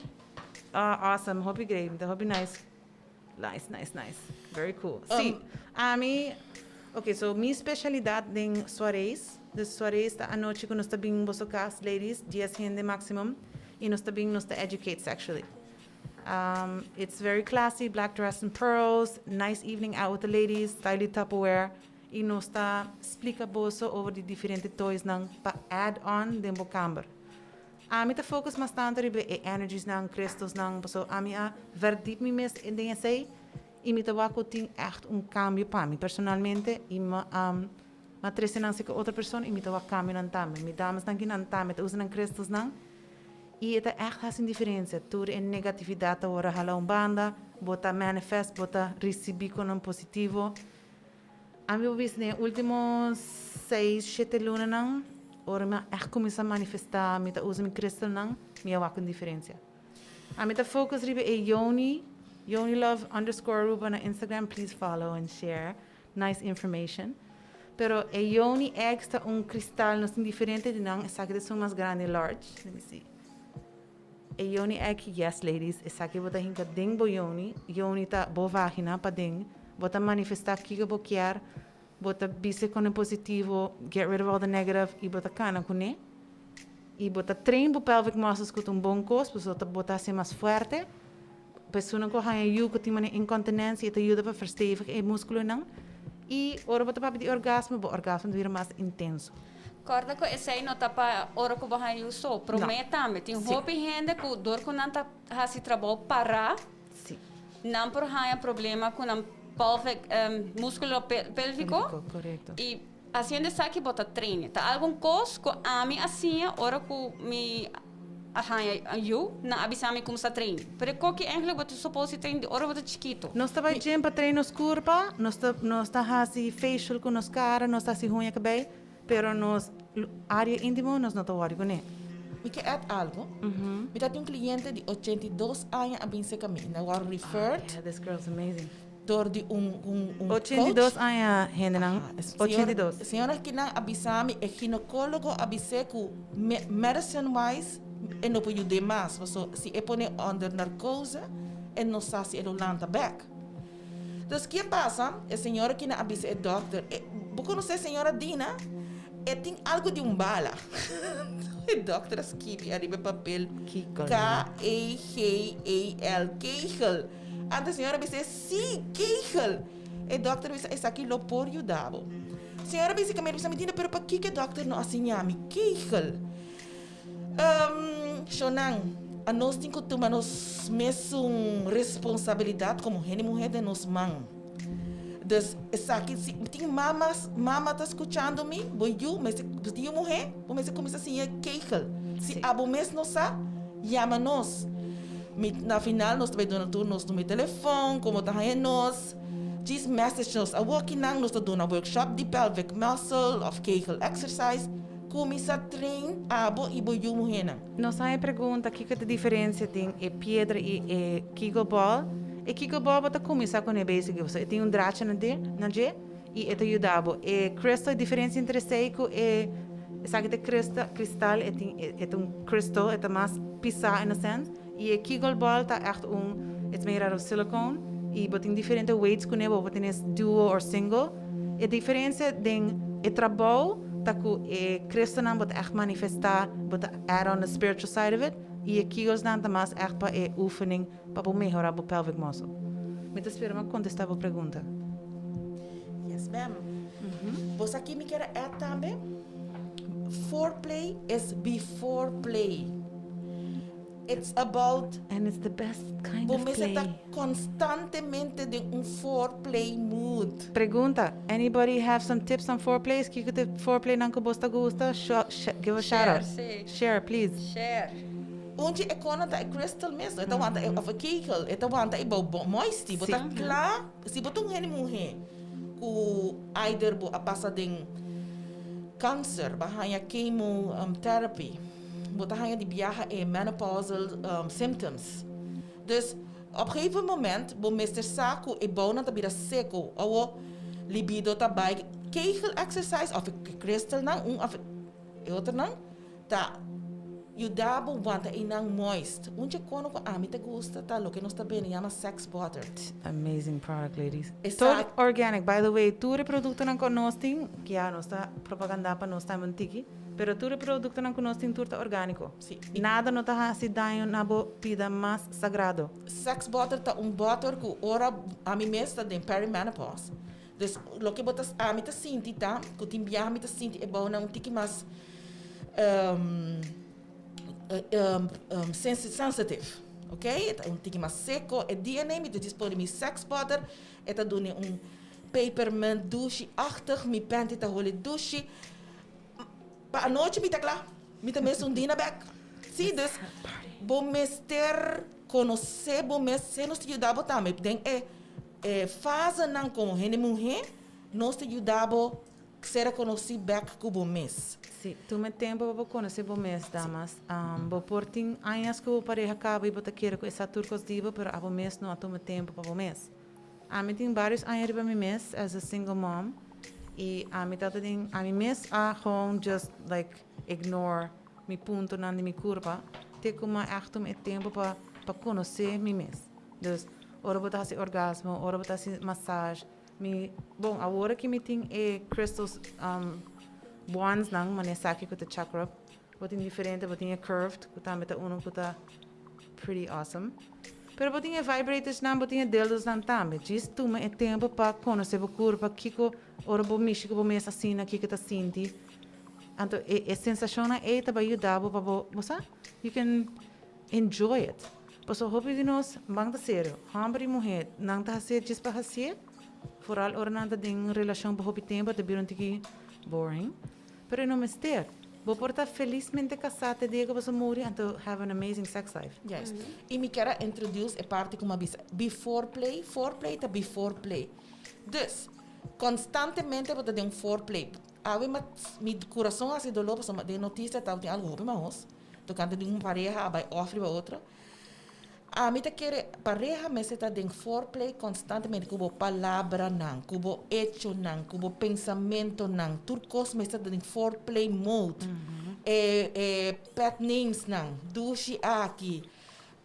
Awesome, hopi great, mi ta hopi nice. Nice, nice, nice. Very cool. Sí, ami, ok, so mi specialidad den soirees, dus soirees ta anochi cu nos ta bin boso cas, ladies, dies hende maximum, y nos ta bin, nos ta educate sexually. It's very classy, black dress and pearls, nice evening out with the ladies, styly Tupperware, y nos ta splica boso over di diferente toysnan pa add on den bo camber. Ami ta focus mas tanto riba e energiesnan, crystalsnan, paso ami a verdiep mi mes den esey y mi ta wak cu tin echt un cambio pa mi personalmente y mi a trece nan cerca otro persona y mi ta wak cambionan tambe. Mi damesnan kinan tambe ta usa nan crystalsnan y e ta echt haci un diferencia. Tur e negatividad ta worde hala un banda, bo ta manifest, bo ta ricibi con un positivo. Ami por bisa den e ultimo seis, shete lunanan, ora mi a ègt kuminsá manifestá, mi ta usa mi kristalnan, mi a wak un diferensia. Ami ta focus riba e Yoni, Yonilove underscore Aruba na Instagram, please follow and share, nice information. Pero e Yoni eggs ta un kristal, nos tin diferente di nan, esaki ta esun mas grandi, large, let me see. E yoni aki, yes ladies, esaki bo ta hinka den bo yoni, yoni ta bo vagina paden, bo ta manifesta kiko bo kier, bo ta bisa con e positivo, get rid of all the negative y bo ta cana cune. Y bo ta train bo pelvic muscles cu ta un bon cos, pasobra bo ta haci mas fuerte. Pa esunnan cu a haña yu cu tin manera incontinencia e ta yuda pa verstevig e musculonan. Y ora bo ta papia di orgasmo, bo orgasmo ta bira mas intenso. Corda cu esey no ta pa ora cu bo haña yu so, prome tambe. Tin hopi hende cu dor cu nan ta haci trabou para, nan por haña problema cu nan pelvic, musculo pelvico. Y haciendo esaki bo ta train. Ta algun cos cu ami a siña ora cu mi a haña yu, nan a bisa mi cuminsa train. Pero e koki eigenlijk bo ta supos di train di ora bo ta chikito. Nos ta bay gym pa train nos curpa, nos ta nos ta haci facial cu nos cara, nos ta haci huña cabey. Pero nos área íntimo nos no ta wòri kuné. Mi ke add algo. Mi ta tin un kliente di 82 aña a bin serka mi. Nan a wòrdu referred. Oh yeah, this girl's amazing. Dor di un un un coach. 82 aña hendenan. 82. Señora kinan a bisa mi e ginecólogo a bis'é ku medicine wise e no por yud'é mas. Paso si e pone under narcose e no sa si e lo lanta bèk. Dus ke pasa, e señora kinan a bisa e dòkter, e, bo konosé señora Dina? E tin algo di un bala. E dokter a skibi ariba e papel Kiko. K-E-G-E-L, kegel. Anto e señora bisa, sí, kegel. E dokter bisa, esaki lo por yuda bo. Señora bisa ku mi, bisa mi Dina, pero pakiko e dokter no a siña mi kegel? Shonnan, anos tin ku tuma nos mesun responsabilidat komo hende muhé den nos man. Dus esaki si tin mamas, mama ta skuchando mi, bo yu mester, bo tin yu muhé, bo mester kuminsá siña kegel. Si abo mes no sa, yama nos. Mi na final nos ta bai duna tur nos numero di telefòn, komo ta haña nos, djis message nos. Awor kinan nos ta duna workshop di pelvic muscle òf kegel exercise. Kuminsá train abo i bo yu muhénan. Nos haña pregunta kiko ta diferensia den e piedra i e kegel ball. E kegel ball bo ta kuminsá kuné basically pasobra e tin un dracha na de na dje i e ta yuda bo. E crystal e diferensia entre esei ku e esaki ta crystal kristal e tin e ta un crystal e ta mas pisá in a sense i e kegel ball ta ègt un it's made out of silicone i bo tin diferente weights kuné bo por tene duo or single. E diferensia den e trabou ta ku e Cristonan bo ta ègt manifestá, bo ta add on the spiritual side of it, i e Kegelsnan ta mas ègt pa e oefening pa bo mehorá bo pelvic muscle. Mi ta spera mi a kontestá bo pregunta. Yes ma'am. Bo sa ki mi kier a add tambe? Foreplay is before play. It's about. And it's the best kind Bo of mester play. ta constantemente den un foreplay mood. Pregunta, Anybody have some tips on foreplays? Kiko ta e foreplaynan ku bos ta gusta? Sho, sh, give a shout Share, out. sí. Share, please. Share. Un dje e konan ta e crystal mes, no? E ta wanta e, of e kegel, e ta wanta e bou bo moisty. Bo Sí. ta kla, si bo ta un hende muhé ku either bo a pasa den kanser, bo a haña chemo therapy, Bo ta haña di biaha e menopausal symptoms. Dus op gegeven moment bo mester sa ku e bounan ta bira seko owo libido ta bai. Kegel exercise of e crystalnan un of e otronan ta yuda bo wanta einan moist. Un dje kono ku ami ta gusta ta loke nos ta bende yama sex butter. Amazing product ladies. Esa. Tur organic by the way tur e produktonan ku nos tin ya nos ta propaganda pa nos tambe un tiki. Pero tur e productonan cu nos tin tur ta organico. Sí. Nada no ta haci daño na bo pida mas sagrado. Sex butter ta un butter cu ora ami mes ta den perimenopause. Dus loke bo ta ami ta sinti ta cu tin biaha mi ta sinti e bounan un tiki mas sensitive. Ok, e ta un tiki mas seco. E DNA mi ta djis pone mi sex butter e ta duna un pepermint dushi-achtig. Mi panty ta holi dushi. Pa anochi mi ta kla. Mi ta mes un dina bek. Sí, dus bo mester konosé bo mes. Se nos ta yuda bo tambe den e e fasenan komo hende muhé, nos ta yuda bo ser rekonosí bek ku bo mes. Sí, tuma e tempu pa bo konosé bo mes, damas. Bo por tin añas ku bo pareha kaba i bo ta kere ku e sa tur kos di bo, pero abo mes no a tuma tempu pa bo mes. Ami tin varios aña riba mi mes as a single mom y ami ta den ami mes a gewoon just like ignore mi puntonan di mi curpa te cu mi a echt tuma e tempo pa pa conoce mi mes. Dus ora bo ta haci orgasmo, ora bo ta haci massage, mi bon awor aki mi tin e crystals wands nan manera esaki cu ta chakra bo tin diferente bo tin e curved cu tambe ta uno cu ta pretty awesome. Pero bo tin e vibratorsnan, bo tin e dildosnan tambe. Djis tuma e tempu pa konosé bo kurpa, kiko ora bo mishi ku bo mes asina, kiko ta sinti. Anto e e sensashonnan ei ta bai yuda bo pa bo, bo sa, you can enjoy it. Pasobra hopi di nos ban ta serio, hòmber i muhé, nan ta hasié djis pa hasié, foral ora nan ta den un relashon pa hopi tempu a ta bira un tiki boring. Pero e no mester. Bo por ta felismente casá te dia cu boso muri anto have an amazing sex life. Juist. Y mi kier a introduce e parti cu mi a bisa before play, foreplay ta before play. Dus, constantemente bo ta den un foreplay. Awe mi a, mi curason a haci dolor pasobra den noticia tabatin algo hopi mahos tocante di un pareha a bay off riba otro. Ami ta kere pareha mester ta den foreplay constantemente cu bo palabranan, cu bo echonan, cu bo pensamentonan, tur cos mester ta den foreplay mode. E e pet namesnan, dushi aki,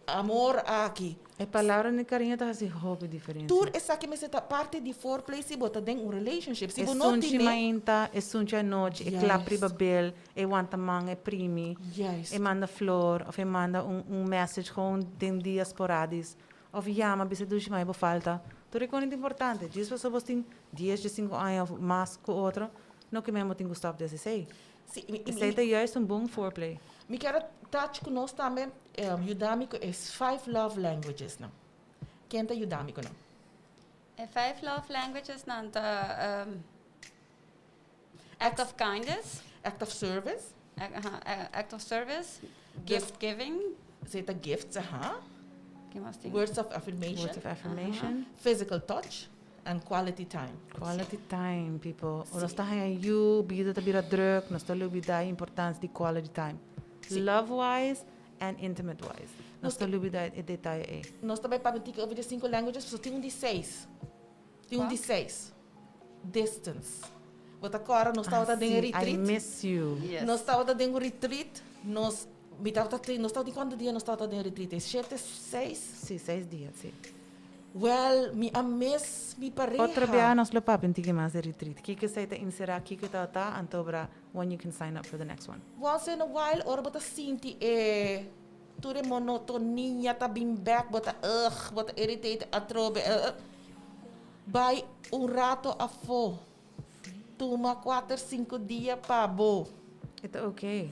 amor aki. E palabra di cariño ta haci hopi diferencia. Tur esaki mester ta parti di foreplay si bo ta den un relationship. Si E bo no sunchi tine. Mainta, e sunchi anochi, e klap riba bel, e wanta man, e primi, e manda flor, of e manda un message gewoon den dia sporadisch. Of yama, bisa: "Dushi, mai bo falta." Tur e cos ta importante. Djis paso bo tin 10, 5 aña of mas cu otro, no kiermen bo tin cu stop di esey. Si, Esey ta juist un bon foreplay. Mi kier touch cu nos tambe, yuda mi cu e five love languages nan. Ken ta yuda mi cu nan? E five love languages nan ta act of kindness, Act of service. Act of service, gift giving. Esey ta gifts, aha. Kico mas tin? Words of affirmation. Words of affirmation. Physical touch and quality time. Quality time, people. O nos ta haya you, bida ta bira druk, nos ta lubida e importancia di quality time. Love-wise and intimate-wise. Nos ta lubida e detaye ey. Nos tambe papia tiki over di cinco languages, so tin un di seis. Tin un di seis. Distance. Bo ta corda, nos tabata den Si, retreat. I miss you. Yes. Nos tabata den un retreat, nos mi tabata tin, nos tabata cuanto dia nos tabata den retreat? 7, 6? Si, 6 dia, si. Well, mi a miss mi pareha. Otro biaha nos lo papia un tiki mas di retreat. Kico esey ta encera, kico ta ta, anto bra, when you can sign up for the next one. Once in a while, ora bo ta sinti e tur e monotonia ta bin back, bo ta ugh, bo ta irritated atrobe. Bay un rato afo. Tuma 4, 5 dia pa bo. It's okay.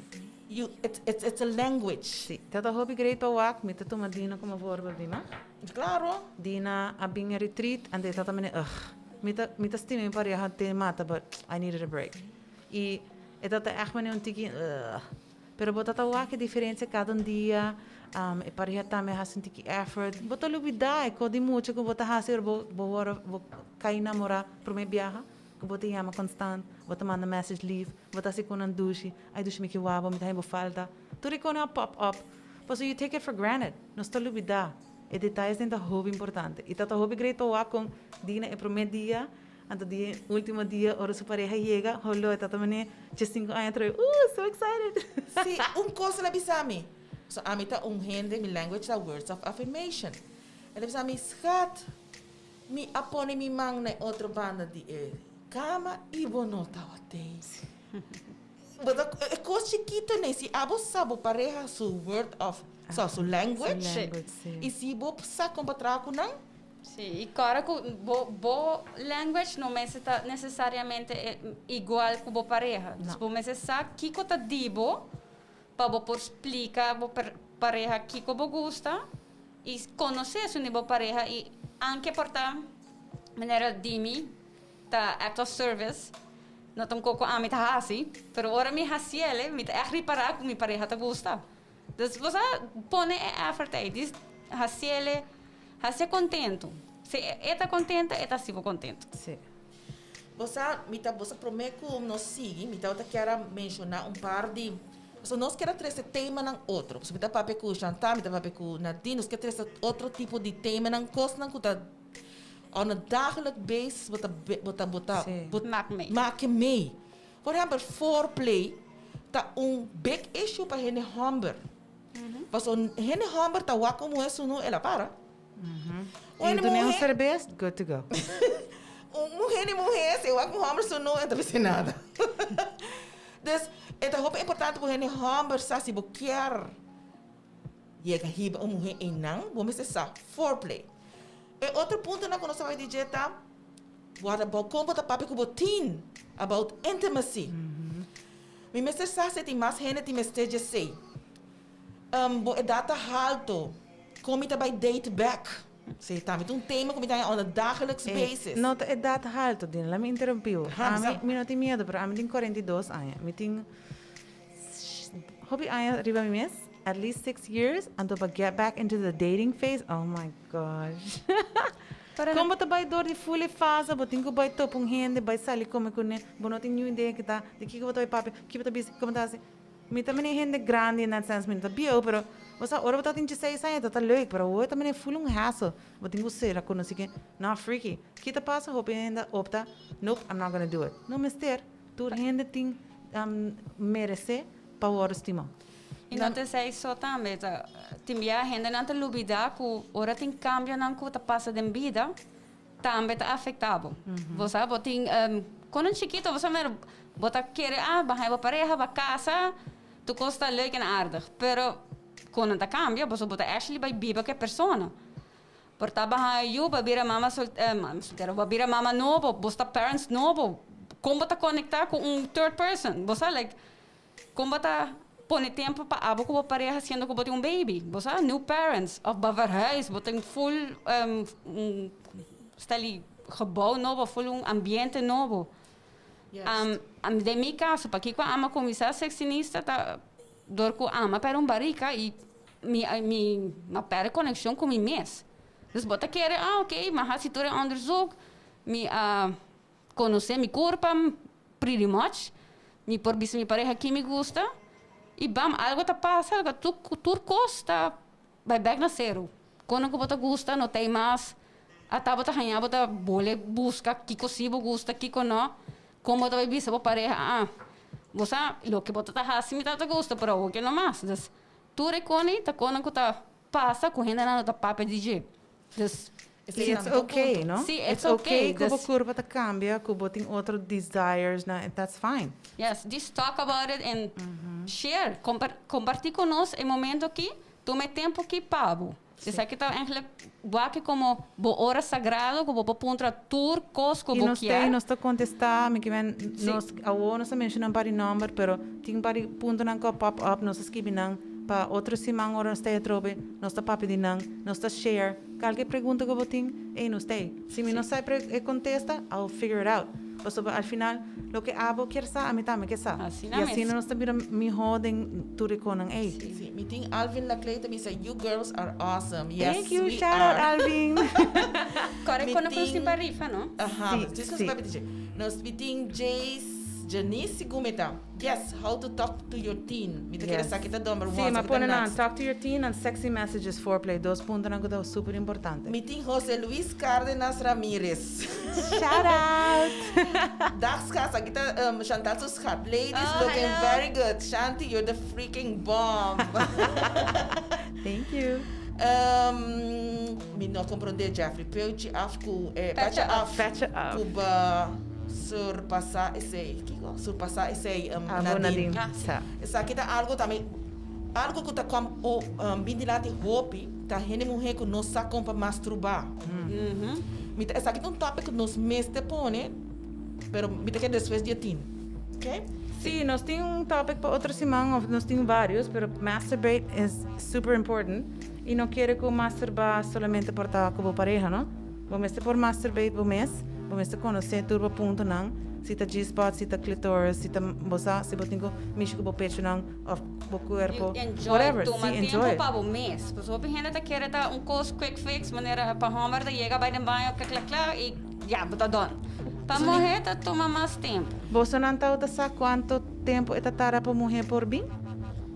It's a language. Si, ta hopi great pa wak, mi ta tuma Dina como voorbeeld, Dina. Claro. Dina a bin retreat and e ta mene ugh. Mi ta stima mi pareha te mata, but I needed a break. E e ta echt mene un tiki ugh. Pero bo ta wak e diferencia cada un dia, e pareha tambe haci un tiki effort. Bo ta lubida e cos di mucho cu bo ta haci bo bo ora bo cay namora prome biaha, cu bo ta yama constant, bo ta manda message lief, bo ta haci cu nan dushi, "Ay dushi, mi ke wak bo, mi ta bo falta." Tur e cos a pop up. Paso you take it for granted. Nos ta lubida. E detayenan ta hopi importante. E ta hopi great pa wak con Dina e prome dia, anto dia ultimo dia, ora su pareha yega, holo, e ta mane, 5 aña atras, so excited. Si, un cos el a bisa mi. So, ami ta un hende, mi language ta words of affirmation. El a bisa mi: "Schat, mi a pone mi man na otro banda di e cama y bo no tawat'ey." But e cos chikito ne, si abo sa bo pareha su word of, so, su language, Su language, si. y si bo sa con pa cu nan, Si, y claro cu bo language no ta necesariamente igual cu bo pareha. No. Bo mester sa kico ta di bo, pa bo por splica bo pareha kico bo gusta y conoce su bo pareha y aunke por ta manera di mi ta act of service no ta un poco ami ta hasi, pero ora mi hasiele, mi ta echt ripara cu mi pareha ta gusta. Dus bo pone e effort ey, dus hasiele, hasie contento. Si e ta contento, e ta sigur contento. Bo sa, mi ta, bo sa prome cu nos sigui, mi ta kier menciona un par di. So nos kier trece tema nan otro. So mi ta papia cu Chantal, mi ta papia cu Nadine, nos kier trece otro tipo di tema nan cos nan cu ta on a dagelijks basis bo ta bo ta bo ta bo Maak mee. Maak mee. Por ehempel, foreplay ta un big issue pa hende homber. Paso hende homber ta wak como eso no el a para. Y Un tu nem um muhe, cerveja, good to go. Un muhe ni muhe, si wak un homber su no, entra bisa nada. Dus, e ta hopi importante pa hende homber sa si bo kier yega hiba un muhe einan, bo mester sa foreplay. E otro punto na cu nos ta bay DJ ta, what about con bo ta papia cu bo teen about intimacy. Mi mester sa si tin mas hende tin mester dje sei. Bo edad ta halto, con mi ta bay date back? Si, tambe un tema cu mi ta on a dagelijks basis. No ta edad halto, Dina, laat me interrumpir. Ha, Ami, bisa. mi no tin miedo, pero ami tin 42 aña. Mi tin hopi aña riba mi mes, at least 6 years, anto pa get back into the dating phase, oh my gosh. Pero Como ta bay door di full fase, bo tin cu bay topa un hende, bay sali come cu ne, bo no tin ningun idea cu ta, di kico bo ta bay papia, kico bo ta bisa, con ta asina. Mi tambe hende grandi in that sense, mi no ta bieu, pero bo sa, ora bo ta tin 16 aña, ta leuk, pero awor tambe full un hassle. Bo tin cu ser, conoci cu, no freaky. Kico ta pasa, hopi hende opta, "Nope, I'm not gonna do it." No mester, tur hende tin merece pa wordo stima. I no ta esei so tambe, ta tin bia hendenan ta lubida ku ora tin kambionan ku ta pasa den bida tambe ta afektá bo. Bo sa bo tin kon un chikito bo sa mero bo ta kere ah bo haña bo pareha bo a kasa tur kos ta leuk en aardig pero kon nan ta kambia pasobra bo ta actually bai biba ku e persona. Por ta baha e yu, bo a bira mama soltero, bo a bira mama nobo, bo sta parents nobo, kon bo ta konektá ku un third person? Bo sa like kon bo ta pone tempu pa abo ku bo pareha siendo ku bo tin un baby? Bo sa, new parents, òf bo a verhuis, bo tin full un stel gebou nobo, full un ambiente nobo. Den mi kaso, pakiko ami a kuminsá sexinista ta dor ku ami a pèrdè un barika i Mi mi a perde conexion cu mi mes. Dus bo ta kere, ah ok, mi a haci tur e onderzoek, mi a conoce mi curpa pretty much, mi por bisa mi pareha ki mi gusta, y bam, algo ta pasa, algo tur tur cos ta bay bek na cero. Kono cu bo ta gusta no ta ey mas, ata bo ta haña bo ta bole busca kico si bo gusta, kico no, con bo ta bay bisa bo pareha, ah, bo sa loke bo ta ta haci mi ta ta gusta, pero awor ke no mas. Dus Tur e koni ta konan ku ta pasa ku hendenan no ta papia di dje. Dus. I it's okay, no? Sí, it's okay. It's okay ku bo kurpa ta kambia, ku bo tin otro desires nan, and that's fine. Yes, just talk about it and share. Kompartí ku nos e momento aki, tuma e tempu aki pa bo. Esaki ta eigenlijk wak komo bo ora sagrado ku bo por puntra tur kos ku I bo nos kier. tei, nos ta kontestá, mi ke men nos awor nos a menshoná un par di nòmber, pero tin un par di puntonan ku a pop up, nos a skibi nan pa otro siman ora nos tei atrobe, nos ta papia di nan, nos ta share kalke pregunta ku bo tin, ey nos tei. Si mi no sa e kontesta, I will figure it out. Pasobra al final loke abo kier sa, ami tambe ke sa. Asina I mes. asina nos ta bira mihó den tur e konan ei. Sí, mi tin Alvin Laclay ta bisa you girls are awesome. Yes, Thank you, we shout out are. Alvin. Kòrda Mi ku nos tin tin- pa rifa, no? Aha, Sí, dus sí. nos papia di Nos mi tin Jace Janice Gumeta. Yes, how to talk to your teen. Mi ta kere Yes. sa kita number Sí, one, ma sa kita pone nan next. talk to your teen and sexy messages foreplay, dos puntonan ku ta super importante. Mi tin Jose Luis Cardenas Ramirez. Shout out! Dag schat, aki ta um, Chantal su schat. Ladies Oh, looking hello. very good. Shanti, you're the freaking bomb. Thank you. Um, mi no comprende Jeffrey. Peuchi af ku eh, Pecha pecha af. Pecha af. Ku ba surpasa esei. Kiko? Surpasa esei um, Abo Nadine. Nadine. Ah, si. Sa. Esaki ta algo tambe algo ku ta kom o um, bin dilanti hopi ta hende muhé ku no sa kon pa masturbá. Mi ta esaki ta un topic ku nos mester pone, pero mi ta kere despues di e tin. Okay? Sí, nos tin un topic pa otro siman, of nos tin varios, pero masturbate is super important. Y no kere ku masturba solamente por ta ku bo pareha, no? Bo mester por masturbate bo mes, bo mester konosé tur bo puntonan, si ta G-spot, si ta clitoris, si ta bo sa, si bo tin ku mishi ku bo pechonan of bo kuerpo, You enjoy, whatever. tuma Sí, tempo enjoy. pa bo mes. Pasobra hopi hende ta kere ta un kos quick fix, manera pa hòmber ta yega bai den baño kla kla kla i ya, bo ta done. Pa muhé ta tuma mas tempo. Bosonan tabata sa kuantu tempu e ta tarda pa un muhé por bin?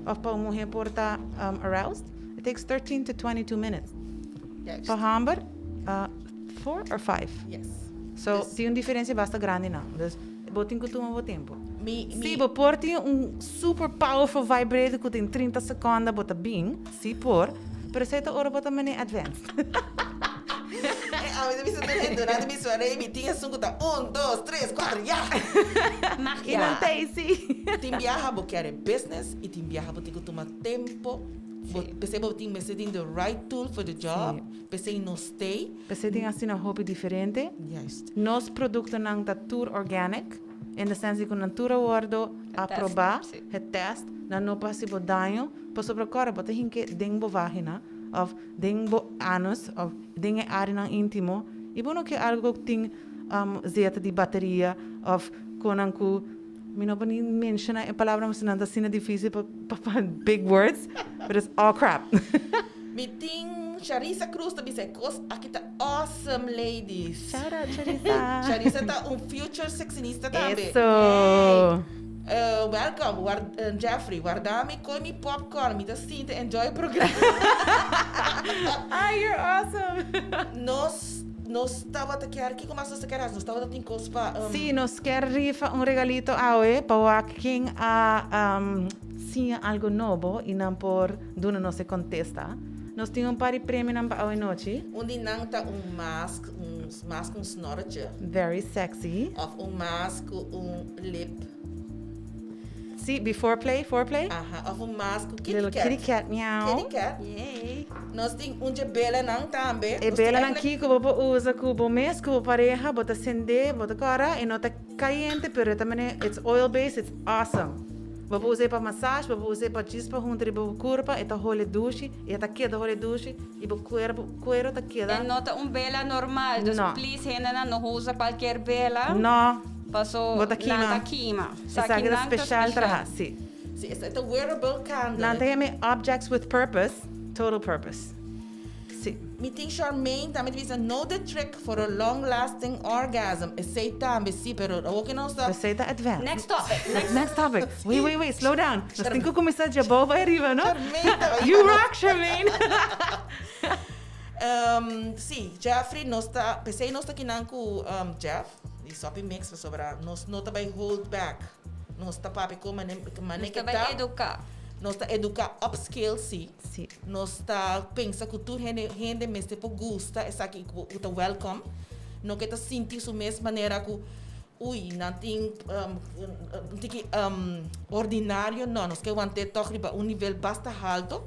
Of pa un muhé por ta aroused? It takes 13 to 22 minutes. Juist. Pa hòmber, four or five. Yes. So, Dus- tin un diferensia basta grandi nan. Dus, bo tin ku tuma bo tempu. Mi, mi, Si bo por tin un super powerful vibrator ku tin 30 sekonda bo ta bin, si por, pero esei ta ora bo ta mene advanced. Eh, ami ta bisa tur hende durante mi suaré mi tin esun ku ta un, dos, tres, kuater, ya! I Magia. nan ta esi. Tin biaha bo kier e business i tin biaha bo tin ku tuma tempo. Bo, p'esei bo tin mester tin the right tool for the job. P'esei no stay. P'esei tin asina hopi diferente. Juist. Nos produktonan ta tur organic, in the sense di ku nan tur a wòrdu aprobá, getest, nan no por hasi bo daño, pasobra kòrda bo ta hinke den bo vagina òf den bo anus òf den e áreanan íntimo i bo no ke algu ku tin zeta di bateria òf konan ku mi no por ni menshoná e palabra pasobra nan ta asina difísil pa pa big words, but it's all crap. Mi tin Charissa Cruz ta bisa e kos aki ta awesome ladies. Shout out Charissa. Charissa ta un future sexinista tambe. Eso. Welcome war Jeffrey warda mi koi mi popcorn mi ta sinti enjoy e programa. Ay you're awesome. Nos nos tabata kier kiko mas nos ta kier hasi nos tabata tin kos pa Sí nos kier rifa un regalito awe pa wak ken a. siña algo nobo y nan por duna nos e contesta. Nos tin un par di premionan pa awe nochi. Un di nan ta un mask, un mask cu un snorretje. Very sexy. Of un mask cu un lip. Si, before play, foreplay. Aha, of un mask cu kitty Little cat. kitty cat, miauw. Kitty cat. Yay. Nos tin un dje belanan tambe. E Nos tin belanan eigenlijk- ki cu bo por usa cu bo mes, cu bo pareha, bo ta sende, bo ta cora, e no ta cayente, pero e ta mane, it's oil based, it's awesome. Bo por us'e pa massage, bo por us'e pa djis pa hunta riba bo curpa, e ta hole dushi, e ta keda hole dushi, y bo cuerpo, cuero ta keda. E no ta un bela normal, dus No. please hendenan no usa cualkier bela. No. Paso Bo ta kima. nan ta kima. Esaki ta special traha, si. Si, esaki ta wearable candle. Nan ta yama e objects with purpose, total purpose. Si. Mi tin Charmaine tambe ta bisa know the trick for a long lasting orgasm. Esey tambe si, pero awor ke nos ta. Esey ta advanced. Next topic. Next, next topic. Wait, wait, wait, slow down. Nos tin ku kuminsá dje abou bai ariba, no? Charmaine ta You rock, Charmaine! Si, Jeffrey, nos ta, p'esey nos ta kinan ku Jeff di Soppy Mix pasobra nos no ta bai hold back. Nos ta papia ku mane Nos ke ta bai ta. eduká. Nos ta eduká upscale si. Si. Nos ta pensa ku tur hende hende mester por gusta esaki ku ta welcome. No ke ta sinti su mes manera ku ui nan tin un tiki ordinario. No, nos ke want'é tòg riba un nivel basta halto.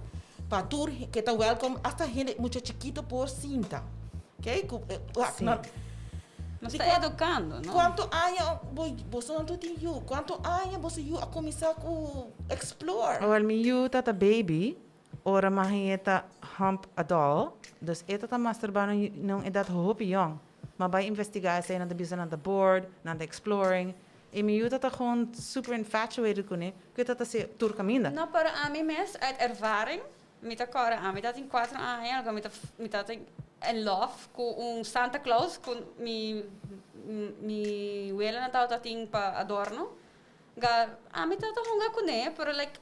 Pa tur ke ta welcome, hasta hende mucha chikito por sinta. Ok? Ku, Sí. no, Nos Di ta educando, no? Cuanto aña bo, boso no tur tin yu, cuanto aña boso yu a cuminsa cu explore? Awel mi yu ta ta baby, ora mi a hañ'é ta hump a doll, dus e ta ta masturba na un edad hopi yong. Mi a bai investiga esei, nan ta bisa nan ta bored, nan ta exploring. E mi yu ta ta gewoon super infatuated kuné, ku e ta ta hasi tur kaminda. No, pero ami mes uit ervaring, mi ta kòrda ami ta tin kuatro aña algo mi ta mi ta tin in love ku un Santa Claus ku mi mi welanan tabata tin pa adorno. Ga ami ta ta hunga kuné, pero like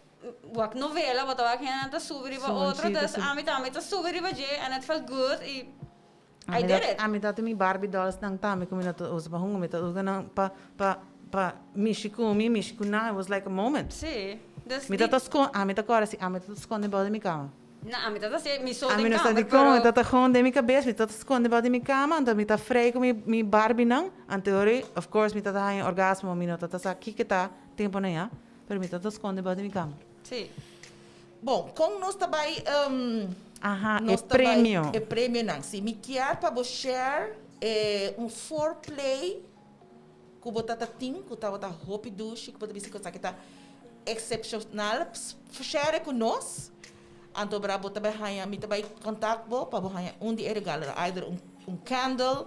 wak novela bo ta wak hendenan ta subi riba otro, dus ami tambe ta subi riba dje and it felt good i I did it. Ami ta tin mi Barbie dolls nan tambe ku mi no ta usa pa hunga, mi ta usa nan pa pa pa mishi ku mi, mishi ku nan, it was like a moment. Sí, dus Mi ta ta skon, ami ta kòrda si ami ta ta skonde bou di mi kama. No, ami ta ta hasi mi so den Ami no sa kamer, dikon, mi pero ta ta gewoon den mi kabes, mi ta ta skonde bou di mi kama, anto mi ta frei ku mi mi Barbie nan, anto ora of course mi ta ta haña orgasmo, mi no ta ta sa kiko ta temponan ya, pero mi ta ta skonde bou di mi kama. Sí. Bon, kon nos ta bai Aha, e nos ta bai premio. e premionan. Si mi kier pa bo share e un foreplay ku bo ta ta tin, ku tabata hopi dushi, ku bo ta bisa ku esaki ta excepcional, share ku nos. Anto bra bo ta bai haña, mi ta bai contact bo pa bo haña un di e regalonan, either un un candle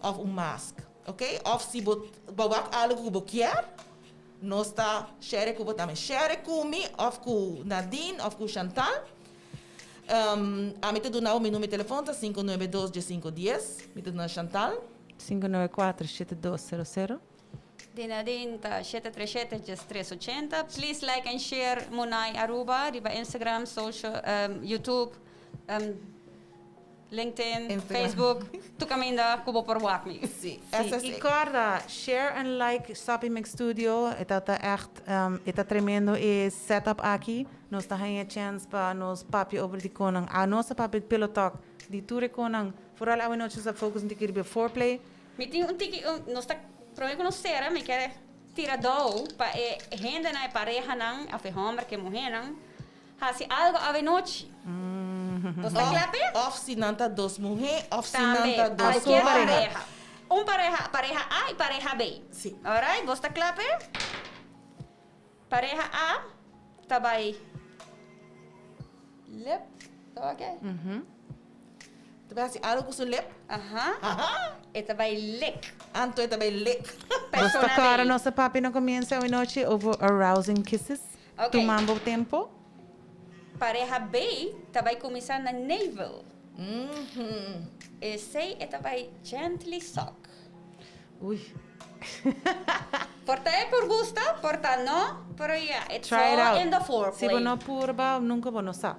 of un mask, ok? Of si bo bo wak algo ku bo kier, Nos ta share ku bo tambe. Share ku mi of ku Nadine of ku Chantal. Ami ta duna bo mi numero di telefon ta 592 15 10. Mi ta duna Chantal. 594 7200. Di Nadine ta 737 1380. Please like and share Munai Aruba riba Instagram, social, YouTube. LinkedIn, Instagram. Facebook, tur caminda cu bo por wak mi. Sí, Sí, esa y sí. corda, share and like Soppy Mix Studio. E ta ta echt, e ta tremendo e setup aki. Nos ta haña chance pa nos papia over di konan. A nos a papia pillow talk di tur e konan. Vooral awe nochi nos a focus un tiki riba e foreplay. Mi tin un tiki, un, nos ta, prome cu nos cera mi kier tira dou pa e hendenan, e parehanan, of e homber cu e muhernan, Hasi algo avenochi. Bo sta kla p'e? Of si nan ta dos muhé of si nan Tambe. ta dos Cualkier homber. pareha. Un pareha, pareha A y pareha B. Si. Alright, bo sta kla p'e? Pareha A ta bai lip, ta oké? Ta bai hasi algo ku su lip? Aha. E ta bai lik. Anto e ta bai lik. Bo sta Persona kòrda B. nos a papia na komienso awenochi over arousing kisses? Ok. Tuma bo tempo. Pareha B ta bai kuminsá na navel. Esei e ta bai gently suck. Ui. Por ta e por gusta, por ta no, pero ya, it's Try it all out. in the foreplay. Si bo no purba, nunca bo no sa.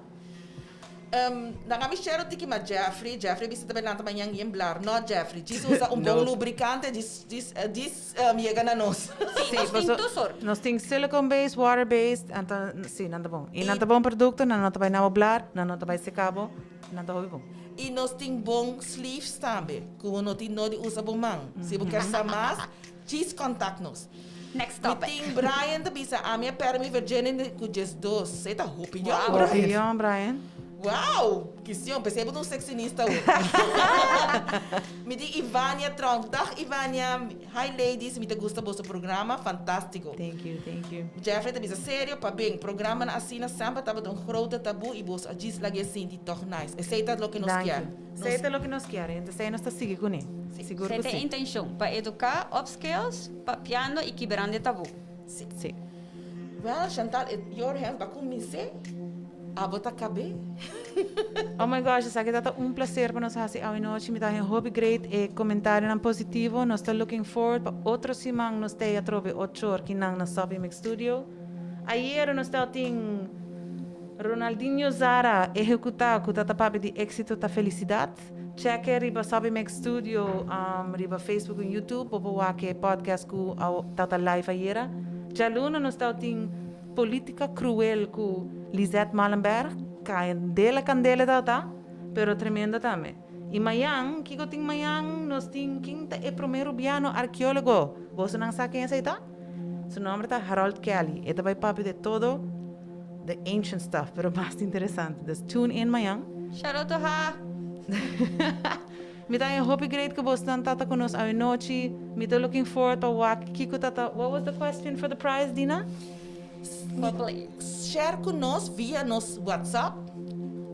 Nan a mi share un tiki ma Jeffrey, Jeffrey bisa ta bay lanta mañan yen blar. No Jeffrey, djis usa un bon lubricante, djis djis djis yega na nos. Sí, nos tin tur sort. Nos tin silicone based, water based, anto sí, nan ta bon. Y nan ta bon producto, nan no ta bay na bo blar, nan no ta bay seca bo, nan ta hopi bon. Y nos tin bon sleeves tambe, cu bo no tin no di usa bo man. Si bo kier sa mas, djis contact nos. Next topic. Mi tin Brian ta bisa, ami a perde mi virginity cu 12. E ta hopi yong, Brian. Hopi yong, Brian. Wow! Kision, pesey bo ta un sexinista awe. Mi tin Ivania Tronk. Dag Ivania. Hi ladies, mi ta gusta boso programa, fantastico. Thank you, thank you. Jeffrey ta bisa, serio, pabien, programanan asina semper tabata un grote taboe y boso a djis lag'e sinti toch nice. Esey ta loke nos kier. Esey ta loke nos kier, entonces esey nos ta sigui cune. Sigur cu Esey ta si. e intencion, pa educa, upskills, papiando y kibrando e tabú. Si. Si. Well, Chantal, e your hands ba cumins'é, abo ta cab'é. Oh my gosh, esaki ta ta un placer pa nos haci awe nochi. Mi ta haña hopi great e comentarionan positivo. Nos ta looking forward pa otro siman nos t'ey atrobe ocho or kinan na Soppy Mix Studio. Ayera nos tabatin Ronaldinho Zara ehecuta cu ta ta papia di Exito ta Felicidad. Check e riba Soppy Mix Studio riba Facebook en YouTube. Bo por wak e podcast cu ta ta live ayera. Djaluna nos tabatin Politica Cruel cu Lisette Malenberg. Candela candela tabata, pero tremendo tambe. Y mayan, kico tin mayan? Nos tin ken ta e prome Rubiano arkeologo? Bosonan sa ken esey ta? Su nomber ta Harold Kelly. E ta bay papia de todo the ancient stuff, pero mas interesante. Dus tune in mayan. Shout out to ha! Mi ta haña hopi great cu bosnan ta ta cu nos awenochi. Mi ta looking forward pa wak kico ta ta. What was the question for the prize, Dina? Foreplay. Share cu nos via nos WhatsApp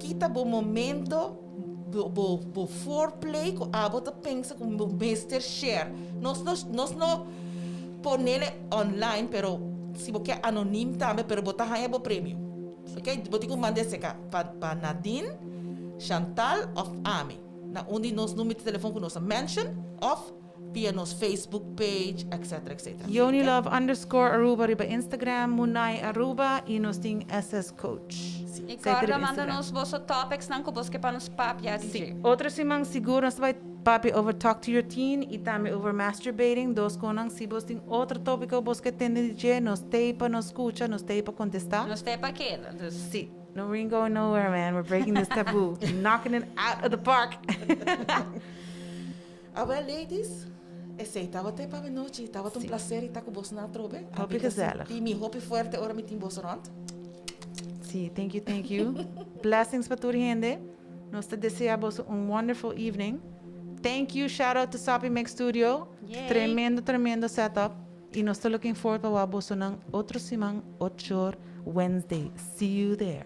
ki ta bo momento, bo bo bo foreplay cu abo ta pensa cu bo mester share. Nos no nos no ponele online pero si bo kier anonim tambe pero bo ta haña bo premio. Ok, bo tin cu manda eseka pa pa Nadine, Chantal of ami na un di nos numero di telefon cu nos a mention of via nos Facebook page etc etc. Yoni Love underscore Aruba riba Instagram, Munai Aruba y nos tin SS Coach. Y corda manda nos boso topics nan cu bos ke pa nos papia di dje. Otro siman sigur nos ta bay papia over talk to your teen y tambe over masturbating, dos conan. Si bos tin otro topico bos ke tende di dje, nos t'ey pa nos scucha, nos t'ey pa contesta. Nos t'ey pa keda, dus. Si. No, we ain't going nowhere, man. We're breaking this taboo. Knocking it out of the park. Awel ladies, esey tabata e pa mi nochi. Tabata un placer di ta cu boso na atrobe. Hopi gezellig. Ti mi hopi fuerte ora mi tin boso rond. Si, thank you, thank you. Blessings pa tur hende. Nos ta desea boso un wonderful evening. Thank you, shout out to Soppy Mix Studio. Yay. Tremendo, tremendo setup. Y nos ta looking forward pa wak boso nan otro siman, ocho or, Wednesday. See you there.